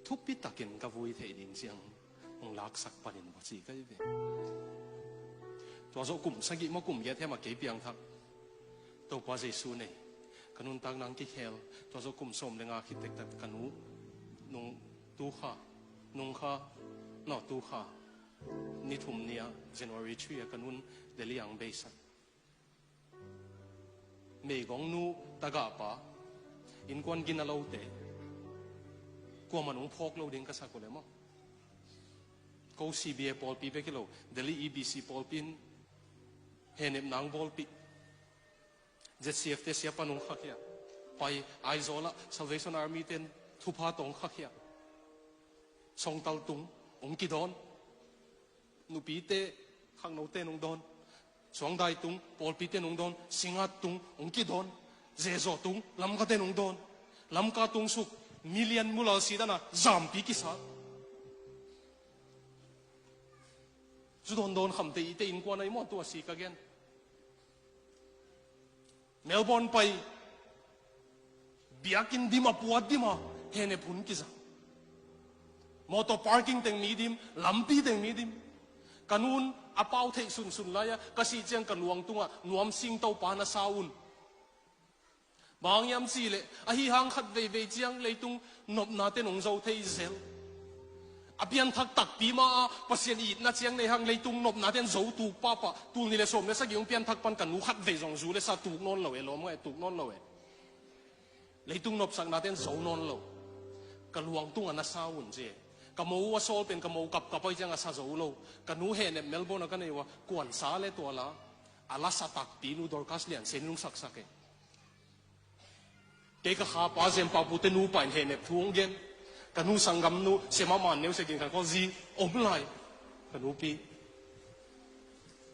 Thupi takin ka vui theih ding ciang hong laksak panin va ci ka hi ve. Tua zawh kum sagih maw kum giat hiam a kei piangthak Topa Jesu nei. Ka nuntak nang kikhel. Tua zawh kum sawm le nga khit tektak ka nu Nung tu kha, nung kha, no tu kha, ni thum ni-a January three-a ka nun Delhi ang beisak. Meigong nu tagahpa, innkuan gina lote, kuamah nung phawk lo ding ka sak uh le maw. Ko C B A pawlpi bek hi lo, Delhi E B C pawlpi in hehnep nang bawlpih. Z C F te siapa nung khakhiah. Pai Aizawl ah Salvation Army ten thupha tawng khakhiah. Songtal tung, ong kidawn. Nupite, khangnote nung dawn. Suangdai tung, pawlpite nung dawn. Singat tung, ong kidawn. Zezaw tung, Lamkate nung dawn. Lamka tung suk, million mulal si dana, zampi kisa. Zu dawn dawn khamte ite innkuan ahi maw tua si ka gen. Melbourne pai, biakinn dima puat dima, hehnep hun kiza. Motor parking teng mi dim, lampi teng mi dim. Ka nun a pau theih sunsun lai-a, ka sih ciang ka luang tungah nuam singto pa na sa un. Bang hiam cihleh, ahi hang khat veivei ciang leitung nopnate nong zo thei zel. A pianthak takpi ma-a Pasian itna ciang nei hang leitung nopnate an zo tuk pahpah. Tul nih le sawm le sagih hong pianthak pan ka nu khat vei zong zu le sa tuk nawn lo e, lawm ngai tuk nawn lo e. Leitung nopsaknate an zo nawn lo. Ka luang tungah na sa un ci e. Ka mo uh a sawl pen ka mo kapkap ahi ciang a sa zo lo. Ka nu hehnep Melbourne a ka nei uh a kuansa le tuala. A lasa takpi nu Dorcas Lian Sen nung saksak e. Kei ka khapa Zempau pute nupa in hehnep thu hong gen. Ka nu sanggamnu Sema Man Neu Sekin kan ko zi om lai. Ka nupi,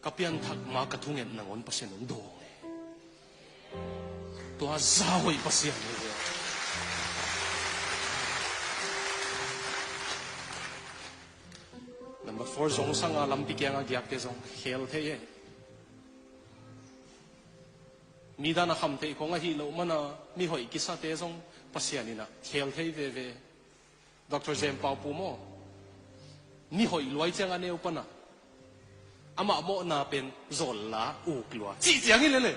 ka pianthak ma ka thunget nangawn Pasian hong dawng e. Tua za hoih Pasian hi ve. Number four, zong sanga lampi kianga giakte zong khel thei e. Mi dan a kham theih khong ahi loh mana mi hoih kisate zong Pasian in a khel thei veve. Doctor Zempau pu maw, mi hoih luai ciang a neu pana amah mawhna pen zawl la uk lua cih ciang hi lele.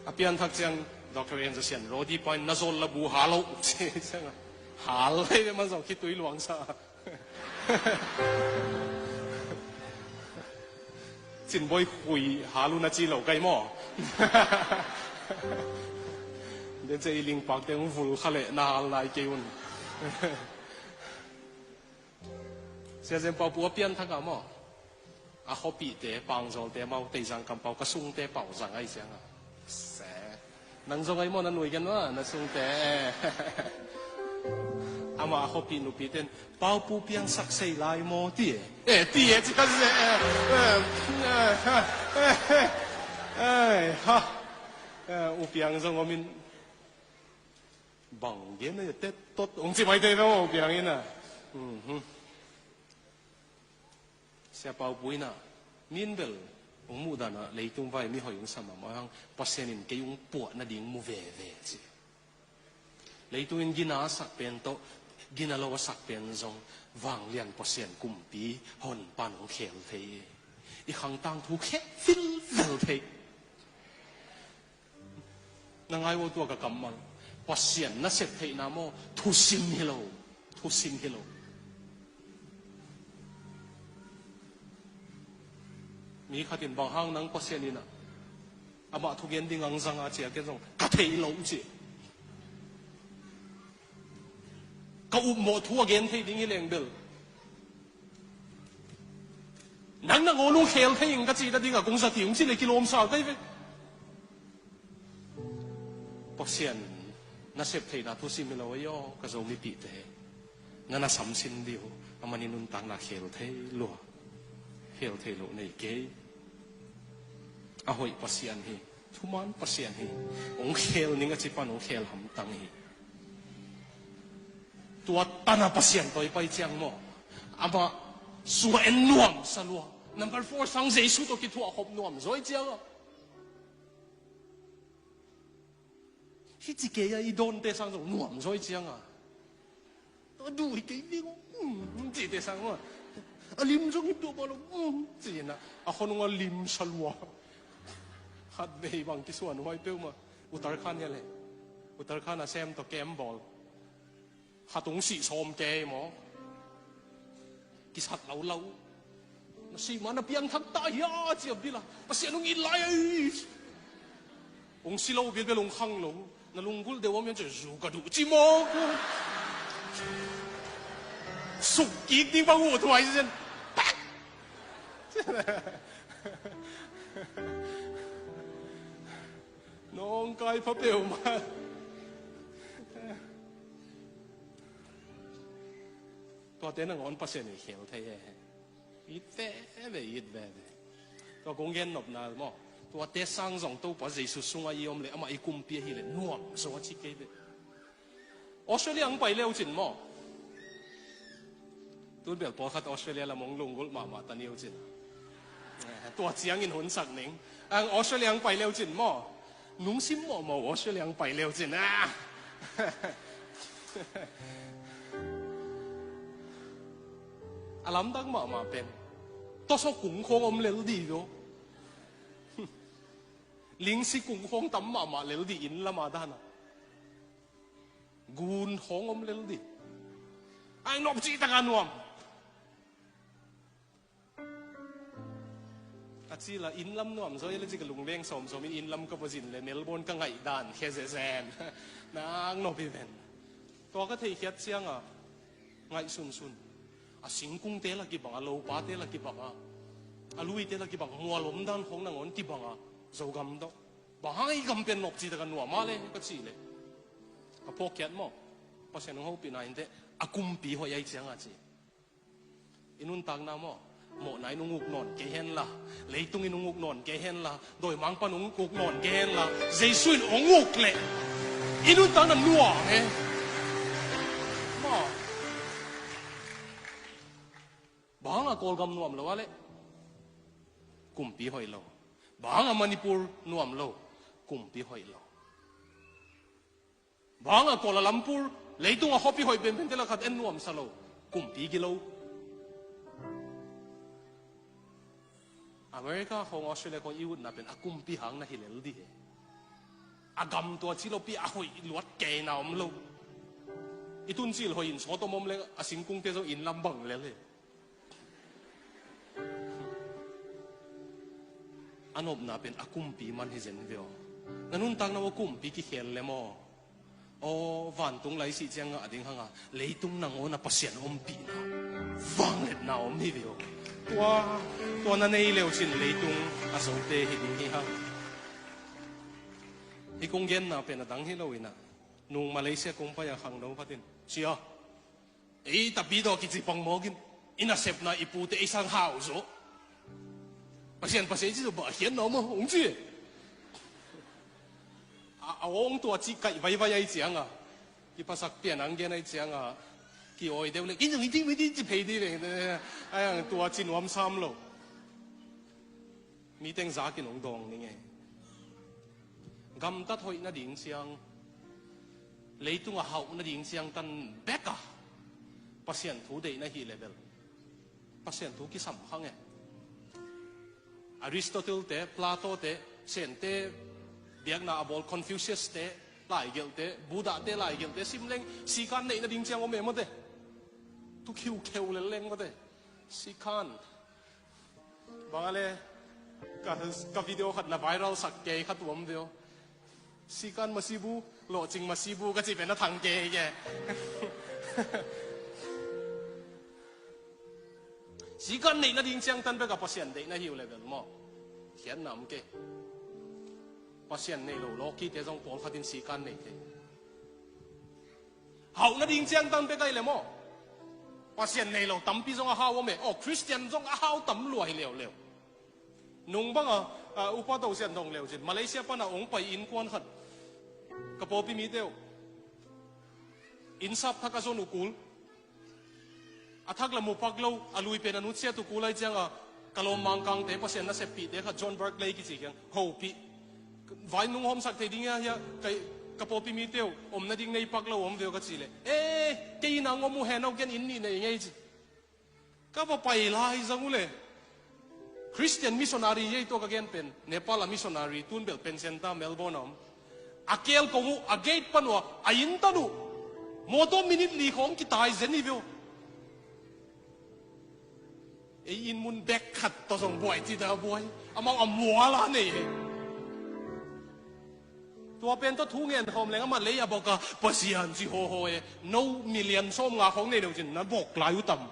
A pianthak ciang Doctor Enzo Sian Rodi pa in na zawl la bu hal lo cih ciang a hal thei ve man zong khitui luangsa. Cinboi khui hal un a ci lo kai maw? Den cia i lingpakte hong vul kha leh na hal nai kei un. Sia Zempau pu a pianthak a maw? A khuapihte, Pangzawlte mau, Teizang kampau, ka sungte pau zang ahi cianga. Se. Nang zong ahi maw na nuigan maw, na sungte. Amah a khuapih nupite in, Paupu piangsak sei lai maw, ti e. Eh, ti e, ci ka ze, eh, eh, eh, eh, eh, ha. Eh, U Piang zong om in. Bang gen a tet tot, ong ci mai tei ve maw, U Piang in a. Mhm. Sia Paupu in a, min bel, ong muh dan a, leitung vai mi hoih ong sa mahmah hang, Pasian in kei ong puah nading mu veve, ci. Leitung in gina a sak pen tawh, gina lo a sak pen zong, vanglian Pasian kumpi, hon pan ong khel thei. I khangtang thu khel vilvel thei. Na ngai uh tua ka kammal. Pasian nasep theihna maw, thusim hi lo. Thusim hi lo. Mi khat in bang hang nang Pasian in a, amah thugen ding ang zang a ci a, ken zong ka thei lo ci. Ka upmawh thu a gen thei ding hi leng bel. Nang nangawn ong khel thei ing ka cih nading a kong zat hi ung cih le kilawm sa kei ve. Pasian nasep theihna thusim hi lo ei aw, ka Zomipihte. Na na samsin dih uh, a manin nuntakna khel thei lua. Khel thei lo nei kei. A hoih Pasian hi. Thuman Pasian hi. Ong khel ning a ci pan ong khel hamtang hi. Tua tana Pasian tawi pai ciang maw, amah sua en nuam sa lua. Number four sang Jesu tawh kithuah khop nuam zawi ciang a. Hih ci kei a i dawnte sang zong nuam zawi ciang a. A duh hi kei ding, um, cihte sang maw. A lim zong hi duh bawh lo, um, ci-in a, a khonung a lim sa lua. Khat vei bang kisuan huai peuhmah. Uttarakhand hi a le. Uttarakhand a sem tawh camp bawl. Khat hong sih sawm kei maw. Kisat lo lo. Na sih ma na piangthak ta hia ci a bil a. Pasian hong it lai a i. Hong si lo bilbel hong khang lo. Na lunggulh deuh om hian ci zu ka duh ci maw. Suk kik ding bang uh thuai zen. Pak! Nawngkai pha peuhmah. Tuate nangawn Pasian in khel thei e. It veve, it veve. Tua kong gen nopna maw. Tuate sang zong Topa Jesu sungah i om le amah i kumpi ahih leh nuam zaw a ci kei ve. Australia ang pai leu cin maw. Tun bel pawlkhat Australia lam hong lunggulh mahmah ta ni uh cin. Eh, tua ciangin hun sak ning. Ang Australia ang pai leu cin maw. Nungsim mawhmawh Australia ang pai leu cin. Ah! A lamdang mahmah pen. Tawsaw kung khawng om lel di uh. Lingsi kung khawng tam mahmah lel di inn lam a dan a. Gun khawng om lel di. Ai nop cih taka nuam. A ci la inn lam nuam zaw i le ci ka lungleng sawmsawm in inn lam ka va zin le Melbourne ka ngaih dan khe zezen. Nak nop hi ven. Tua ka theihkhiat cianga ngaih sunsun. A singkungte la kibang a, lopate la kibang a, a luite la kibang, mual om dan khawng nangawn kibang a, Zogam tawh. Bang hang i gam pen nop cih taka nuam a le ka cih le. Ka phawkkhiat maw. Pasian hong hopihna inteh a kumpi hoih ai cianga ci. I nuntakna maw. Mawhna in hong uk nawn kei hen la. Leitung in hong uk nawn kei hen la. Dawimangpa'n hong uk nawn kei hen la. Jesu in hong uk leh i nuntakna nuam e. Maw. Bang hang a Kawlgam nuam lo a leh. Kumpi hoih lo. Bang hang a Manipur nuam lo. Kumpi hoih lo. Bang hang a Kuala Lumpur, leitung a khuapi hoih penpen te la khat en nuamsa lo. Kumpi gilo. America khawng Australia khawng i utna pen a kumpi hang na hi lel di he. A gam tua ci lo pi a hoih luat kei na om lo. I tun cil hoih in sawt om om le a singkungte zong inn lam bang lel he. A nopna pen a kumpi man hi zen ve aw. Na nuntakna uh a kumpi kikhel lem aw. Aw, vantung lai sih ciang ngah ding hanga leitung nangawn a Pasian ompihna vangliatna om hi ve aw. Tua, tua na nei leu cin leitung a zote hi ding hi hang. Hi kong genna pen a dang hi lo inah nung Malaysia kong pai a khangno khatin sia. Ei tapi tawh kici pang mawkin i nasepna i pute ei sang hau zaw. Pasian Pasian ci zaw bah hian na om a hong ci. A awng tua ci kaih vaivai ai cianga kiphasak pian ang gen ai cianga ki-awi deuh le ki zung i ting mi ti ci phei di le. Ai ang tua ci nuam sam lo. Mi teng zakin hong dawng ning e. Gamtat hoih nading ciang, leitung a hauh nading ciang tan bek a Pasian thu deih na hih le bel Pasian thu kisam khang e. Aristotle te, Plato te, Sente biakna a bawl Confucius te laigelhte, Buddha te laigelhte sim leng sikan neih nading ciang om e mawte. Tu khiukheu lel leng mawte. Sikan. Bang a le ka, ka video khat na viral sak kei kha tuam veo. Sikan masibu, lawhcing masibu ka cih pen a thang kei ke. Sikan neih nading ciang tan bek a Pasian deih na hi uh le bel maw. Khiatna om kei. Pasian nei lo lawkite zong pawlkhatin sikan nei thei. Hauh nading ciang tan bek ai le maw. Pasian nei lo tampi zong a hau om e. Aw, Khristian zong a hau tam lua hi leuleu. Nung banga, a, upa to sian dong leu cin Malaysia pana ong pai innkuan khat ka pawlpi mite uh. Innsap thak a zon uh kul. A thak la mu pak lo, a lui pen a nutsiat uh kul ai cianga ka lawm Mangkangte Pasian na seppihte khat John Barclay kici kiang hopih. Vai nung hawmsak thei ding ia hia, ka pawlpi mite uh om nading nei pak lo om veu ka ci le. E, kei ina ngom uh hen au gen inn nih nei ngei ci. Ka va pai lai zang uh le. Christian missionary ei tua ka gen pen Nepal a missionary tun bel Pencenta Melbourne a om. A kel kong uh, a gate pan uh, a inn tan uh, mawtaw minit li khawng kitai zen hi ve uh. Ei inn mun bek khat tawh zong buai ci ta buai. Amau a mual a nei hi. Tua pen tawh thu ngen khawm leng amah lei a bok a, Pasian ci hawhaw e. No million sawmnga khawng nei lo cin na bok lai uh tam.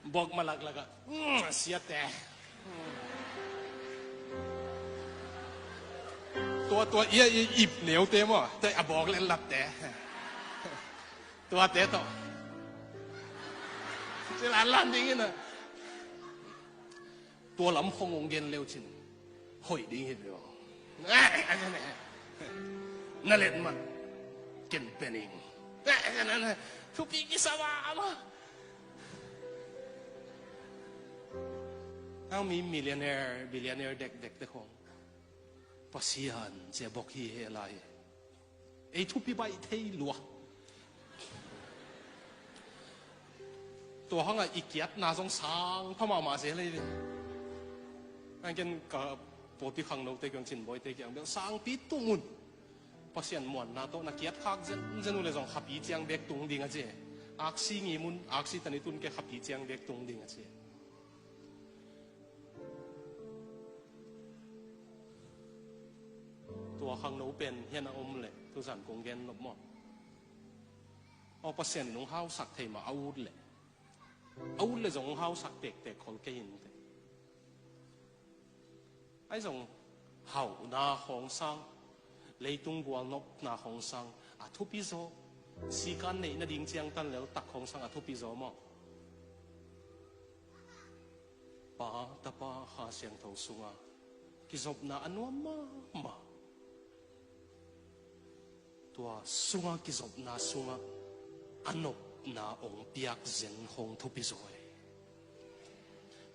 Bok malak lak ah, "Mm, siate." Tua, tua, ia, ia, ip neute maw. Tua a bok le latte. Tuate tawh. Sila lan ding ina. Tua lam khong ong gen leu cin. Hoih ding hi ve aw. Na let man. Ken pening. Thupi kisa ma ma. Ang mi millionaire, billionaire dekdek te khong. Pasian cia bok hi he lai. Ei thupi baih thei lua. Tua hangah i kiatna zong sang pha mahmah zel hi ve. Ang ken ka pawlpi khangnote kiang Cin Bawi te kiang bel sangpi tung un. Pasian muanna tawh na kiat khak zenzen uh le zong khapi ciang bek tung ding a ci. Aksi ngimun, aksi tani tun ke khapi ciang bek tung ding a ci. Tua khangno pen hian a om le tuzan kong gen nop maw? Aw Pasian in hong hausak thei mah a ut le. A ut le zong hong hausak tektek khol kei in te. Ai zong hauhna khawng sang, leitung gualnopna khawng sang, a thupi zaw. Sikan neihna ding ciang tan lel tak khawng sang a thupi zaw maw? Pa, Tapa, Kha Siangtho sunga kizopna a nuam mahmah. Tua sunga kizopna sunga a nopna ong piak zen khong thupi zaw e.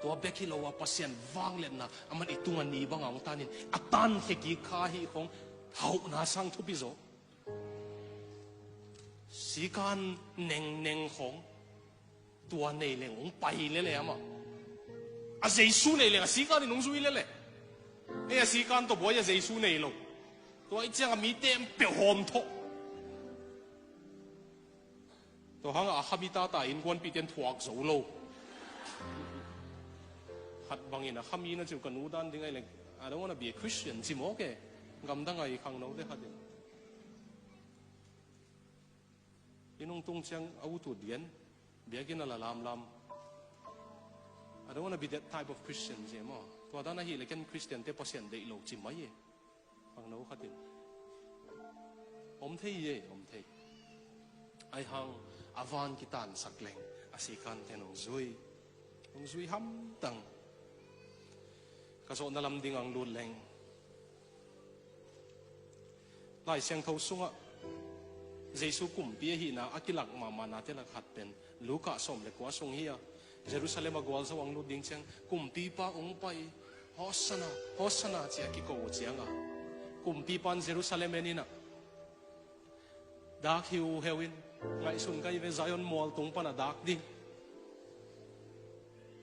Tua bek hi lo a Pasian vangliatna aman i tunga ni banga ong tanin a tankhia kik kha hi khong hauhna sang thupi zaw. Sikan nengneng khong tua nei leng ong pai lele amah. A Jesu nei leng a sikan in ong zui lele. Ei a sikan tawh buai a Jesu nei lo. Tua i ciang a mi tem peuh hawm thawh. Tua hangah a khami tata innkuanpihte in thuak zo lo. Khat bangin a khami na ciu ka nu dan ding ai leng, "I don't wanna be a Christian," ci mawk e. Gamdang ai khangnote khat in. Inn hong tung ciang a ut ut lian, biakinn a la lamlam. "I don't wanna be that type of Christian," ci e maw. Tua dan ahih leh ken Christian te Pasian deih lo ci mai e. Khangno khat in. Om thei e, om thei. Ai hang a van kitansak leng a sikan ten hong zui. Hong zui hamtang. Ka zawhna lam ding ang lut leng. Lai Siangtho sungah Jesu kumpi ahihna a kilak mahmahnate lak khat pen Luka sawm le kua sung hi a, Jerusalem a gualzo ang lut ding ciang kumpipa ong pai, "Hosanna, Hosanna," ci a kiko uh cianga kumpipan Jerusalem en inah dak hiuheu in, ngaihsun kai ve, Zion mual tung pana dak ding.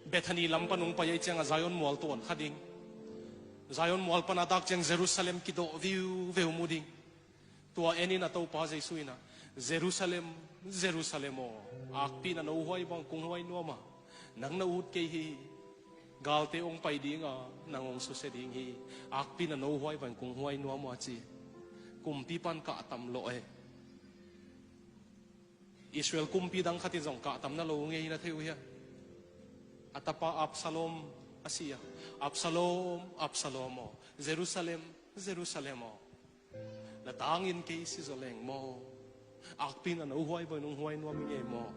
Bethany lam pan ung pai ai cianga Zion mual tuan kha ding. Zion mual pana dak ciang Jerusalem kidawh viuveu mu ding. Tua enin a Topa Jesu inah, "Jerusalem, Jerusalem aw, akpi na no huai bang kung huai nuama. Nang na ut kei hi. Galte ong pai dinga nang ong susia ding hi. Akpi na no huai bang kung huai nuama," ci. Kumpipan kahtam lawh e. Israel kumpi dang khatin zong kahtam na lo ngei na thei uh hia? A tapa Absalom a si a, "Absalom, Absalom aw, Jerusalem, Jerusalem aw, na tangin kei si zaw leng maw? Akpi na no huai bang nung huai nuam ngei maw?"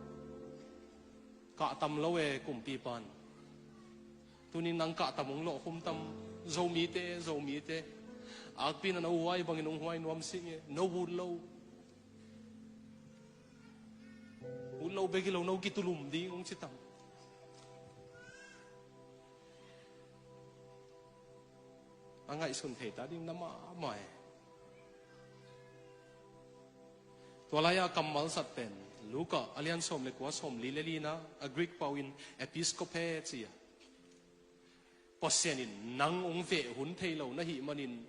Kahtam lo e kumpipan. Tunin nang kahtam ung lawh khum tam, Zomite, Zomite. Akpi na no huai bangin ung huai nuam si nge, no ut lo. Ut lo bek hi lo, no kitulum ding ung ci tam. A ngaihsun thei ta ding na mahmah e. Tua lai-a kammal zat pen Luka a lian sawm le kua, sawm li le lina, a Greek pau in episkope ci a. Pasian in nang ong veh hun thei lo na hih manin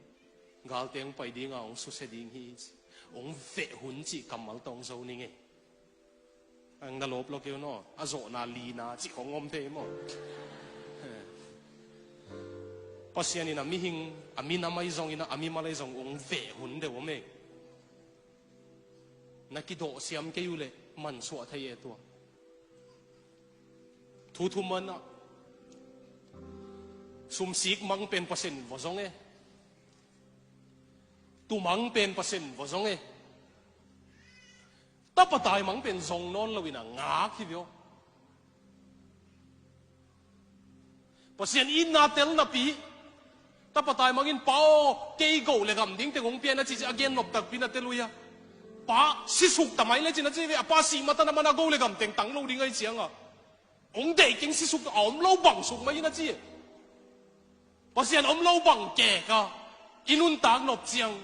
Galte hong pai dinga hong susia ding hi ci. Hong veh hun cih kammal tawh hong zo ning ei. Ang na lawp lo keu naw, a zawhna lina cih khong om thei maw? Pasian in a mihing, a minam ahi zongin a, a mimal ahi zong hong veh hun deuh om ei. Na kidawh siam kei uh leh mansuah thei e tua. Thu thum manah sumsik mang pen Pasian in va zong e. Tumang pen Pasian in va zong e. Tapa taimang pen zong nawn loin a ngak hi vio. Pasian itna tel napi, tapa taimang in, "Pa aw, kei go le gam ding teng hong pia in," a ci ci a gen nop takpi na tel uh hia? Pa sisuk tamai le cin a ci ve, a pa sih matan a man a go le gam teng tang lo ding ahi cianga. Hong deih keng sisuk a om lo bang suk mai in a ci. Pasian om lo bang keka i nuntak nop ciang,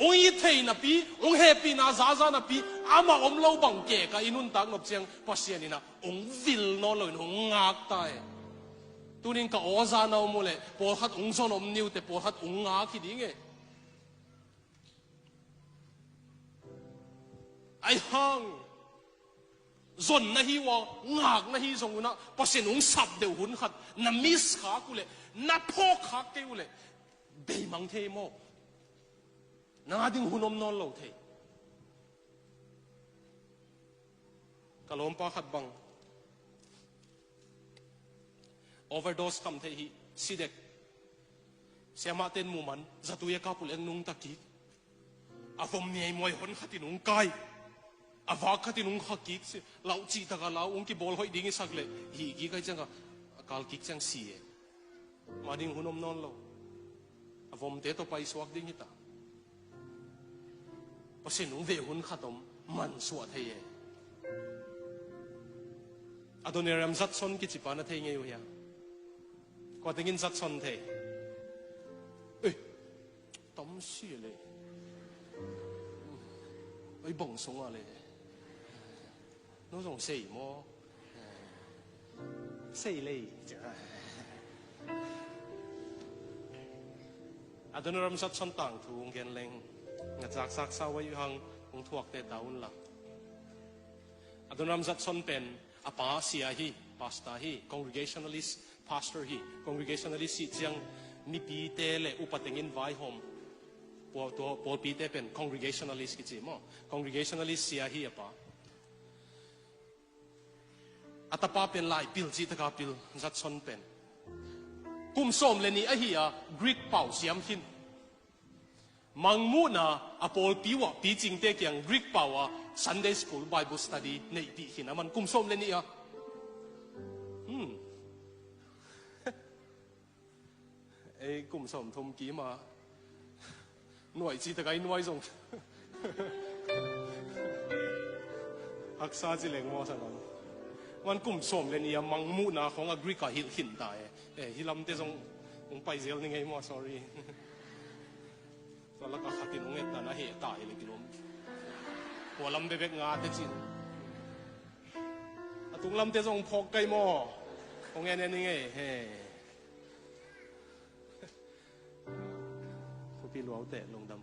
hong it thei napi, hong hehpihna zaza napi, amah om lo bang keka i nuntak nop ciang, Pasian in a hong vil nawn loin hong ngak ta e. Tunin ka aw za na om uh leh pawlkhat hong zon om ni uh teh, pawlkhat hong ngak hi ding e. Ahi hang zon na hi uh a, ngak na hi zong un ah, Pasian hong sap deuh hun khat na miss khak uh leh, na phawk khak kei uh leh, beimang thei maw? Nang a ding hun om nawn lo thei. Ka lawmpa khat bang overdose kham thei hi, si dek. Siamahte in muh man, zatui a kap uh leh hong nungta kik. A vom niaimuai hon khatin hong kai. A vak khatin hong kha kik si. Lau cih taka lau, hong kibawl hoih ding i sak leh, hih kik ahi ciangah, a kal kik ciang si e. Mah ding hun om nawn lo. A vomte tawh paisuak ding hi ta. Pasian hong veh hun khat om, mansuah thei e. Adoniram Judson kici pa na thei ngei uh hia? Kua tengin Judson thei? Ei, tam si le. Ei, bang sungah le. No zong sei maw? Sei lei. Adoniram Judson tangthu hong gen leng, na zakzak sa uh hang hong thuakte ta un la. Adoniram Judson pen a pa sia hi, pastor hi, congregationalist pastor hi. Congregationalist cih ciang mipite le upa tengin vaihawm. Pawl, tua pawlpite pen congregationalist kici maw? Congregationalist sia hi a pa. A tapa pen lai pil cih taka pil, Judson pen. Kum sawm le nih ahi a Greek pau siam khin. Mangmuhna a pawlpi uh ah picingte kiang Greek pau a Sunday school, Bible study neihpih khin a man, kum sawm le nih a. Hmm. Ei kum sawmthum kim a nuai cih taka i nuai zong haksa ci leng maw, sa lam. Man kum sawm le nih a Mangmuhna khong a Greek ah hilh khin ta e. Eh, hih lamte zong hong pai zel ni ngei maw, sorry. Tua laka khatin hong etna na heh ta hi le kilawm. Kua lam bekbek ngate cin. A tung lamte zong phawk kai maw? Hong en en ni ngei. He. Thupi luaute lungdam.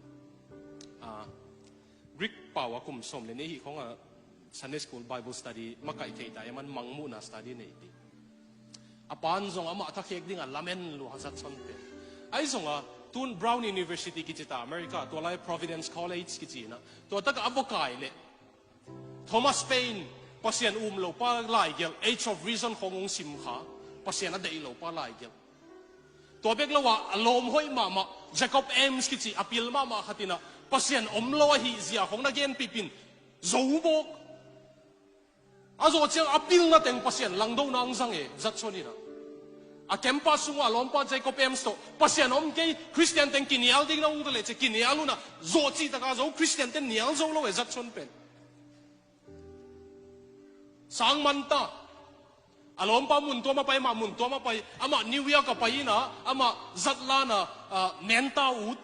Ah, Greek pau a kum sawm le nih hih khong a Sunday school Bible study makaih thei ta, a man Mangmuhna study neihpih. A pan zong amah thakhek ding a lamen lua, Judson pen. Ahi zong a tun Brown University kici ta America, tua lai Providence College kici na. Tua taka a va kai leh Thomas Paine, Pasian um lo pa laigelh, Age of Reason khong hong sim kha, Pasian a deih lo pa laigelh. Tua bek lo a, a lawm hoih mahmah, Jacob Eames kici a pil mahmah khat in a, Pasian om lo ahih zia khong na genpih pin, zo mawk. A zawh ciang a pilna teng Pasian langdona hong zang e, Judson in a. A campus sungah a lawmpa Jacob Eames tawh, Pasian om kei, Khristian teng kinial ding na ut leh ci, kinial un a, zawh cih taka zo, Khristian ten nial zo lo e, Judson pen. Sang man ta. A lawmpa mun tuam a pai, amah mun tuam a pai, amah New York a pai in a, amah zatlan a, ah, Menta ut.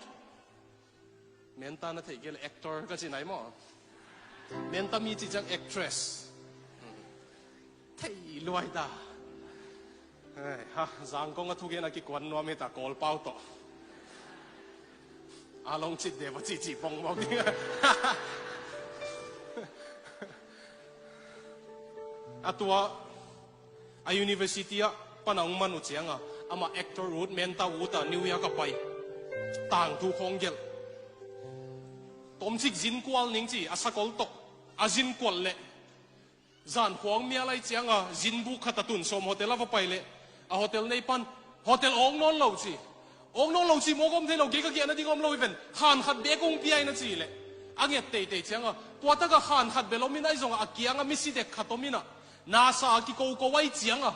Menta na theih kei le actor ka ci nai maw? Menta mi cih ciang actress. Thei luai ta. Ai, ha, Zangkong a thugen a kikuan nuam hi ta, Kawlpau tawh. A long cit de va cihcih pongmawk ding. A tua a university ah pan a hong man uh cianga, amah actor ut, menta ut a New York a pai. Tangthu khawng gelh. Tomcik zin kual ning ci, a sakol tawh a zin kual leh zan khuang mial lai cianga zinbuk khat a tun sawm hotel a va pai leh, a hotel nei pan, hotel awk nawn lo ci. Awk nawn lo ci mawk om thei lo, kei ka giahna ding om lo hi ven, khan khat bek hong pia in a ci leh, a nget teitei cianga, tua taka khan khat bel om in ahi zongah a kianga misi dek khat om in a, nasa a kikoko ahi cianga,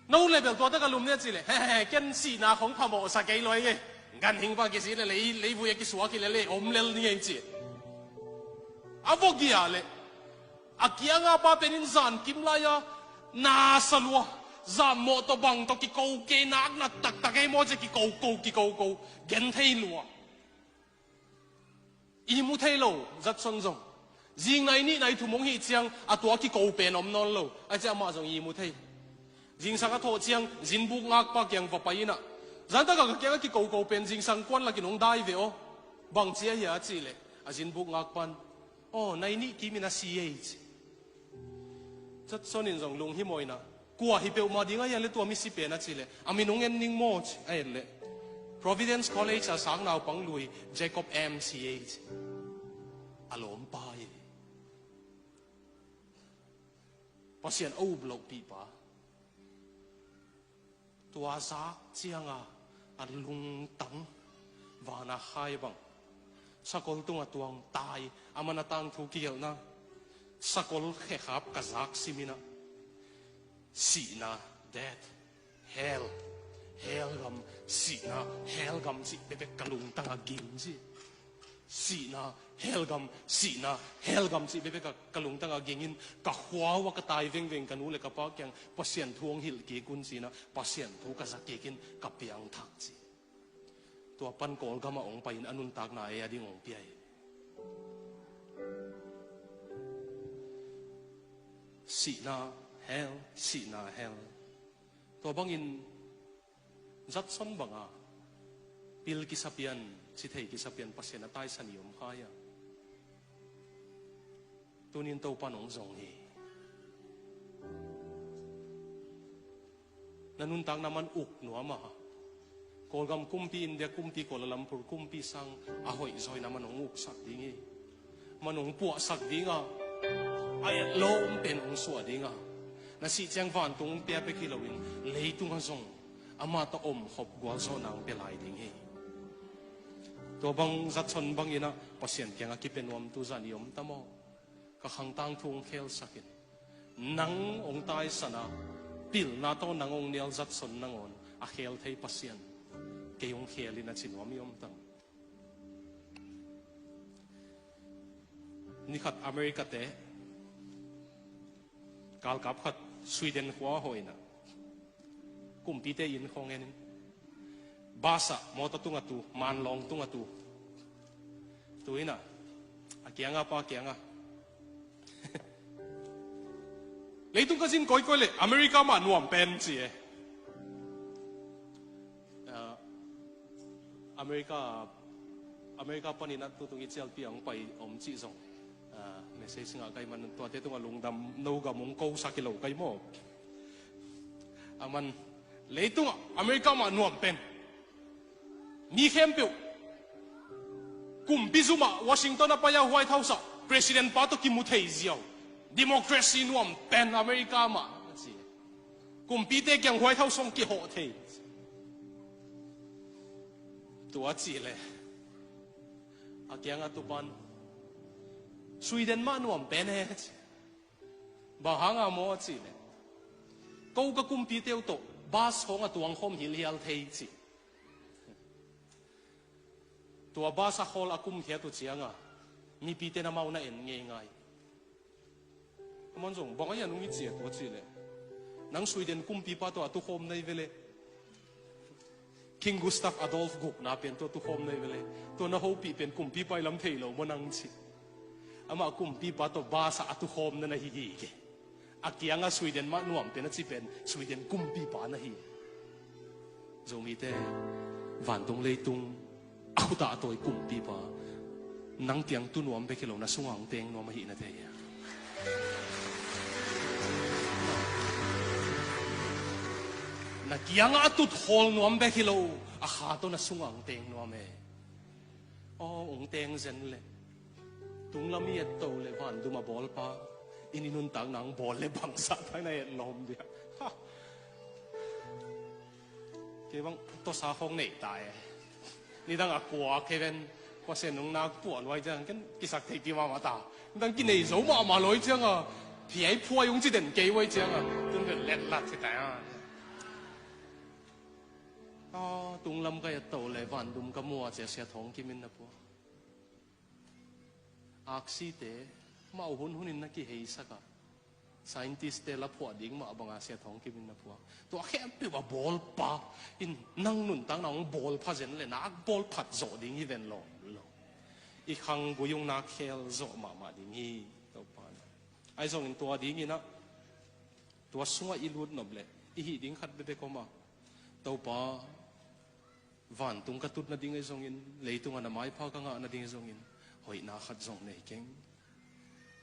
no le bel tua taka lum ni a ci leh, he he, ken sihna khong phamawhsa kei lo hi ngei. Ganhing bang kisi leh lei, leivui a kisuak hi leh lei om lel ni ngei ci. A vok gia leh a kianga pa pen in zan kim lai-a nasa lua, zan mawh tawh bang tawh kiko kei, nak na taktak ei maw ci, kikoko, kikoko, gen thei lua. I mu thei lo, Judson zong. Zing nai nih nai thum hong hih ciang a tua kiko pen om nawn lo. A ci amah zong i mu thei. Zingsang a thawh ciang zinbuk ngakpa kiang va pai in a, zan taka ka kianga kikoko pen zingsang kuan lakin hong dai ve aw. Bang ci a hia a cih leh, a zinbuk ngakpan, aw, nai nih kimin a si ei ci. Judson in zong lunghimawh in a, kua hi peuhmah ding a hia leh tua misi pen a cih leh, a min hong en ning maw ci a, en leh, Providence College a sang naupang lui Jacob M ci ei ci. A lawmpa hi. Pasian a up lohpihpa. Tua zak cianga a lungtang vana khai bang, sakol tunga tuang tai, a man a tangthu kigelhna, sakol khekhap ka zak simin a, sihna, death, hell, hell gam, sihna, hell gam cih bekbek ka lungtang a ging ci. Sihna, hell gam, sihna, hell gam cih bekbek ka, ka lungtang a gingin, ka khua uah ka tai vengveng ka nu le ka pa kiang Pasian thu hong hilh kik un ci-in a, Pasian thu ka za kikin ka piangthak ci. Tua pan Kawlgam ah hong pai-in a nuntakna ei a ding hong pia hi. Sihna, hell, sihna, hell. Tua bangin Judson banga pil kisapian, cithei kisapian Pasian a taisan i om kha hia? Tunin Topan hong zong hi. Na nuntakna man uk nuam a, Kawlgam kumpi, India kumpi, Kuala Lumpur kumpi sang a hoih zaw in a man hong uksak ding hi. Man hong puahsak ding a, a etlawm pen hong suah ding a, na sih ciang vantung hong pia bek hi loin, leitungah zong amah tawh omkhop gualzawhna hong pia lai ding hi. Tua bang Judson bangin a Pasian kiangah kipia nuam tu zan i om ta maw? Ka khang tangthu hong khelsak in. Nang hong taisan a, pilna tawh nang hong nial Judson nangawn a khel thei Pasian kei hong khel in a ci nuam i om tam? Nikhat America-te galkap khat Sweden khua a hawh in a, kumpite inn khawng en in, bus ah, mawtaw tungah tu, manlawng tungah tu, tu in a, a kiangah, pa kiangah, leitung ka zin kawikawi leh America mah nuam pen ci e. Ah, America, America panin a tutung i cialpi a hong pai om cih zong, ah, message ngah kai man, tuate tungah lungdam, no gam hong kosak hi lo kai maw? A man, leitungah America mah nuam pen. Mi khempeuh kumpi zum ah Washington a pai a, White House ah President pa tawh kimu thei ziau. Democracy nuam pen America mah a ci. Kumpite kiang White House hong kihawh thei. Tua cih leh a kiangah tupan, Sweden mah nuam pen e ci. Bang hanga maw a cih leh, ko ka kumpite uh tawh bus khawng a tuang khawm hilhial thei ci. Tua bus a khawl a kumkhiat uh cianga mipite na mau na en ngeingai. Aman zong bang a hian hong i ciat uh a cih leh, nang Sweden kumpipa tawh a tukhawm na hi ve le, King Gustav Adolf gukna pen tawh a tukhawm na hi ve le, tua na hopih pen kumpipa i lam thei lo maw nang ci. Amah kumpipa tawh bus ah a tukhawm na na hi hi ke. A kiangah Sweden mah nuam pen a ci pen Sweden kumpipa na hi. Zomite, vantung leitung A khutah a tawi kumpipa, nang kiang tu nuam bek hi lo, na sungah hong teng nuam ahih na thei a. Na kiangah a tut hawl nuam bek hi lo, a kha tawh na sungah hong teng nuam e. Aw, hong teng zen leh, tunglam i etto leh vandum a bawlpa in i nuntakna hong bawl leh bangzah ta in a etlawm dia. Ha. Kei bang tawsa khawng nei ta e. Nidang a kua kei ven, Pasian nung nak puah luai ciang ken kisak thei pi mahmah ta. Nidang kinei zo mahmah luai ciang a, phiai phuai hong ci den kei uai ciang a, tun vel letlat ci ta a. Aw, tunglam ka etto leh vandum ka mu a, ci a Sia Thawng Kim in na pua. Aksite mah uh hun hunin na kiheisak a, scientist-te la phuah ding mah banga Sia Thawng Kim in na phuak. Tua khempeuh a bawlpa in nang nuntakna hong bawlpha zen leh, nak bawlphat zawh ding hi ven lawm lo. I khanggui hong nak khel zawh mahmah ding hi. Topa in, ahi zongin tua dingin ah, tua sungah i lut nop leh i hih ding khat bekbek om a, Topa, vantung ka tut nading ahi zongin, leitungah na maipha ka ngah nading ahi zongin, hoihna khat zong nei keng.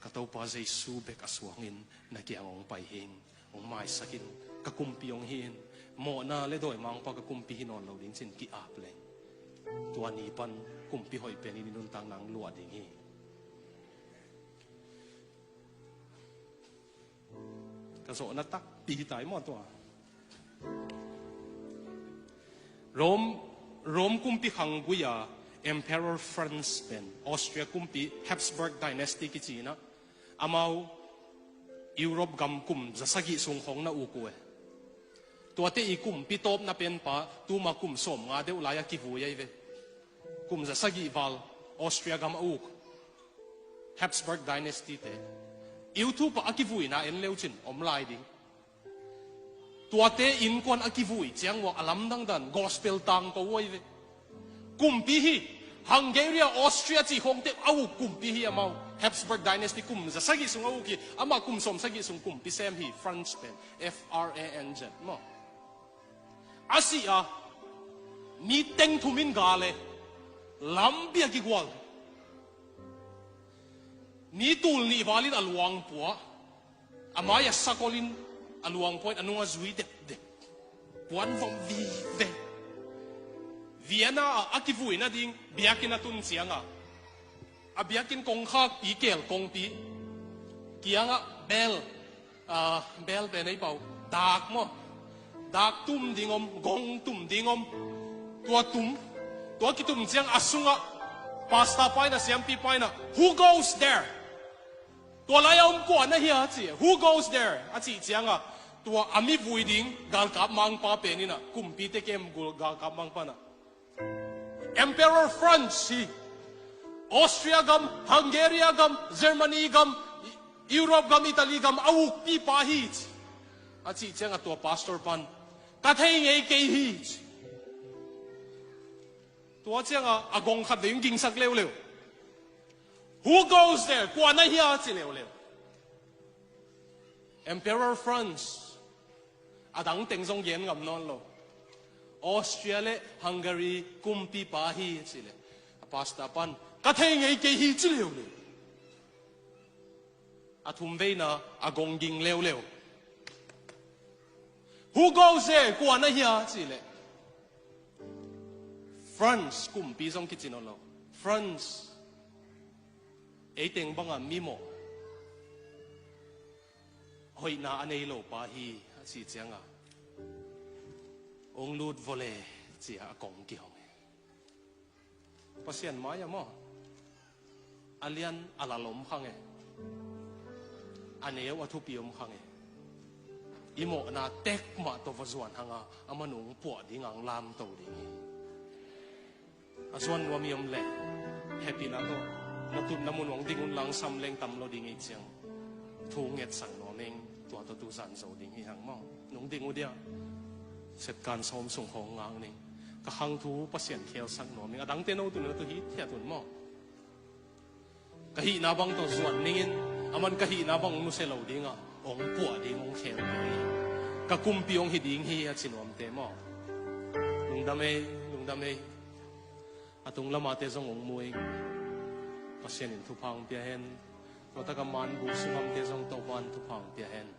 Ka Topa Jesu bek a suangin na kiang hong pai hing, hong maisak in, ka kumpi hong hi in, mawhna leh dawimangpa ka kumpi hi nawn lo ding ci-in ki-ap leng, tua ni pan kumpi hoih pen in i nuntakna hong luah ding hi. Ka zawhna takpi hi ta i maw tua. Rome, Rome kumpi khanggui-a Emperor Franz pen, Austria kumpi, Habsburg Dynasty kici in ah, amau Europe gam kum za sagih sung khawng na uk uh e. Tuate i kumpi tawpna penpa tuma kum sawmnga deuh lai-a kivui ahi ve. Kum za sagih val Austria gam a uk Habsburg Dynasty-te. YouTube ah a kivuina en leu cin om lai ding. Tuate innkuan a kivui ciang uah a lamdang dan gospel tangko uh ahi ve. Kumpi hi, Hungary, Austria cih khawngte a uk kumpi hi amau. Habsburg Dynasty kum za sagih sung a uk hi, amah kum sawm sagih sung kumpi sem hi, Franz pen, F R A N Z maw. A sih a, ni teng thum in gal e, lampi a kigual. Ni tul nih val in a luang pua, a mai a sakol in a luang pua in a nung a zui dekdek. Puan vom vive. Vienna ah a kivui nading biakinn a tun ciang a, a biakinn kongkhakpi, kel kongpi kiangah bel, ah, bel pen ei pau, dak maw, dak tum ding om, gong tum ding om. Tua tum, tua kitum ciang a sungah pastor pa in ah, siampi pa in ah, "Who goes there?" Tua lai-a om kua na hia ci. "Who goes there?" a cih ciangah, tua a mi vui ding galkap mangpa pen in ah, kumpite kem gul galkap mangpa in ah, "Emperor Franz hi. Austria gam, Hungary gam, Germany gam, Europe gam, Italy gam a ukpipa hi," ci. A cih ciangah tua pastor pan, "Ka thei ngei kei hi," ci. Tua ciangah a gong khat vei hong gingsak leuleu. "Who goes there?" Kua na hia ci leuleu. "Emperor Franz. A dang teng zong gen ngam nawn lo. Austria leh Hungary kumpipa hi," ci leh, a pastor pan, "Ka thei ngei kei hi," ci leuleu. A thum veina a gong ging leuleu. "Who goes there?" Kua na hia ci leh, "Franz kumpi zong kici nawn lo. Franz, ei teng banga mimawh, hoihna a nei lopa hi," a cih ciangah, "Hong lut vawle," ci-a a kong kihong e. Pasian mai-ah maw, a lian a lal om khang e. A neu a thupi om khang e. I mawhna tek mah tawh va zuan hanga, aman hong puah dinga hong lamto ding hi. A zuan nuam i om leh, hehpihna tawh na tutna mun hong ding un, langsam leng tam lo ding hi ciang, thu ngetsak nuam ing. Tua tawh tu zan zo ding hi hang maw. Nung ding uh dia, sepkan sawm sung khawng ngak ning. Ka khangthu Pasian khelsak nuam ing. A dangte no tun na tu hithiat un maw. Ka hihna bang tawh zuan ningin, aman ka hihna bang hong nusia lo dinga hong puah ding, hong khel ding hi. Ka kumpi hong hi ding hi, a ci nuamte maw. Lungdam ei, lungdam ei. A tung lamate zong hong mu ing. Pasian in thupha hong pia hen. Tua taka manbu sunghamte zong Topa'n thupha hong pia hen.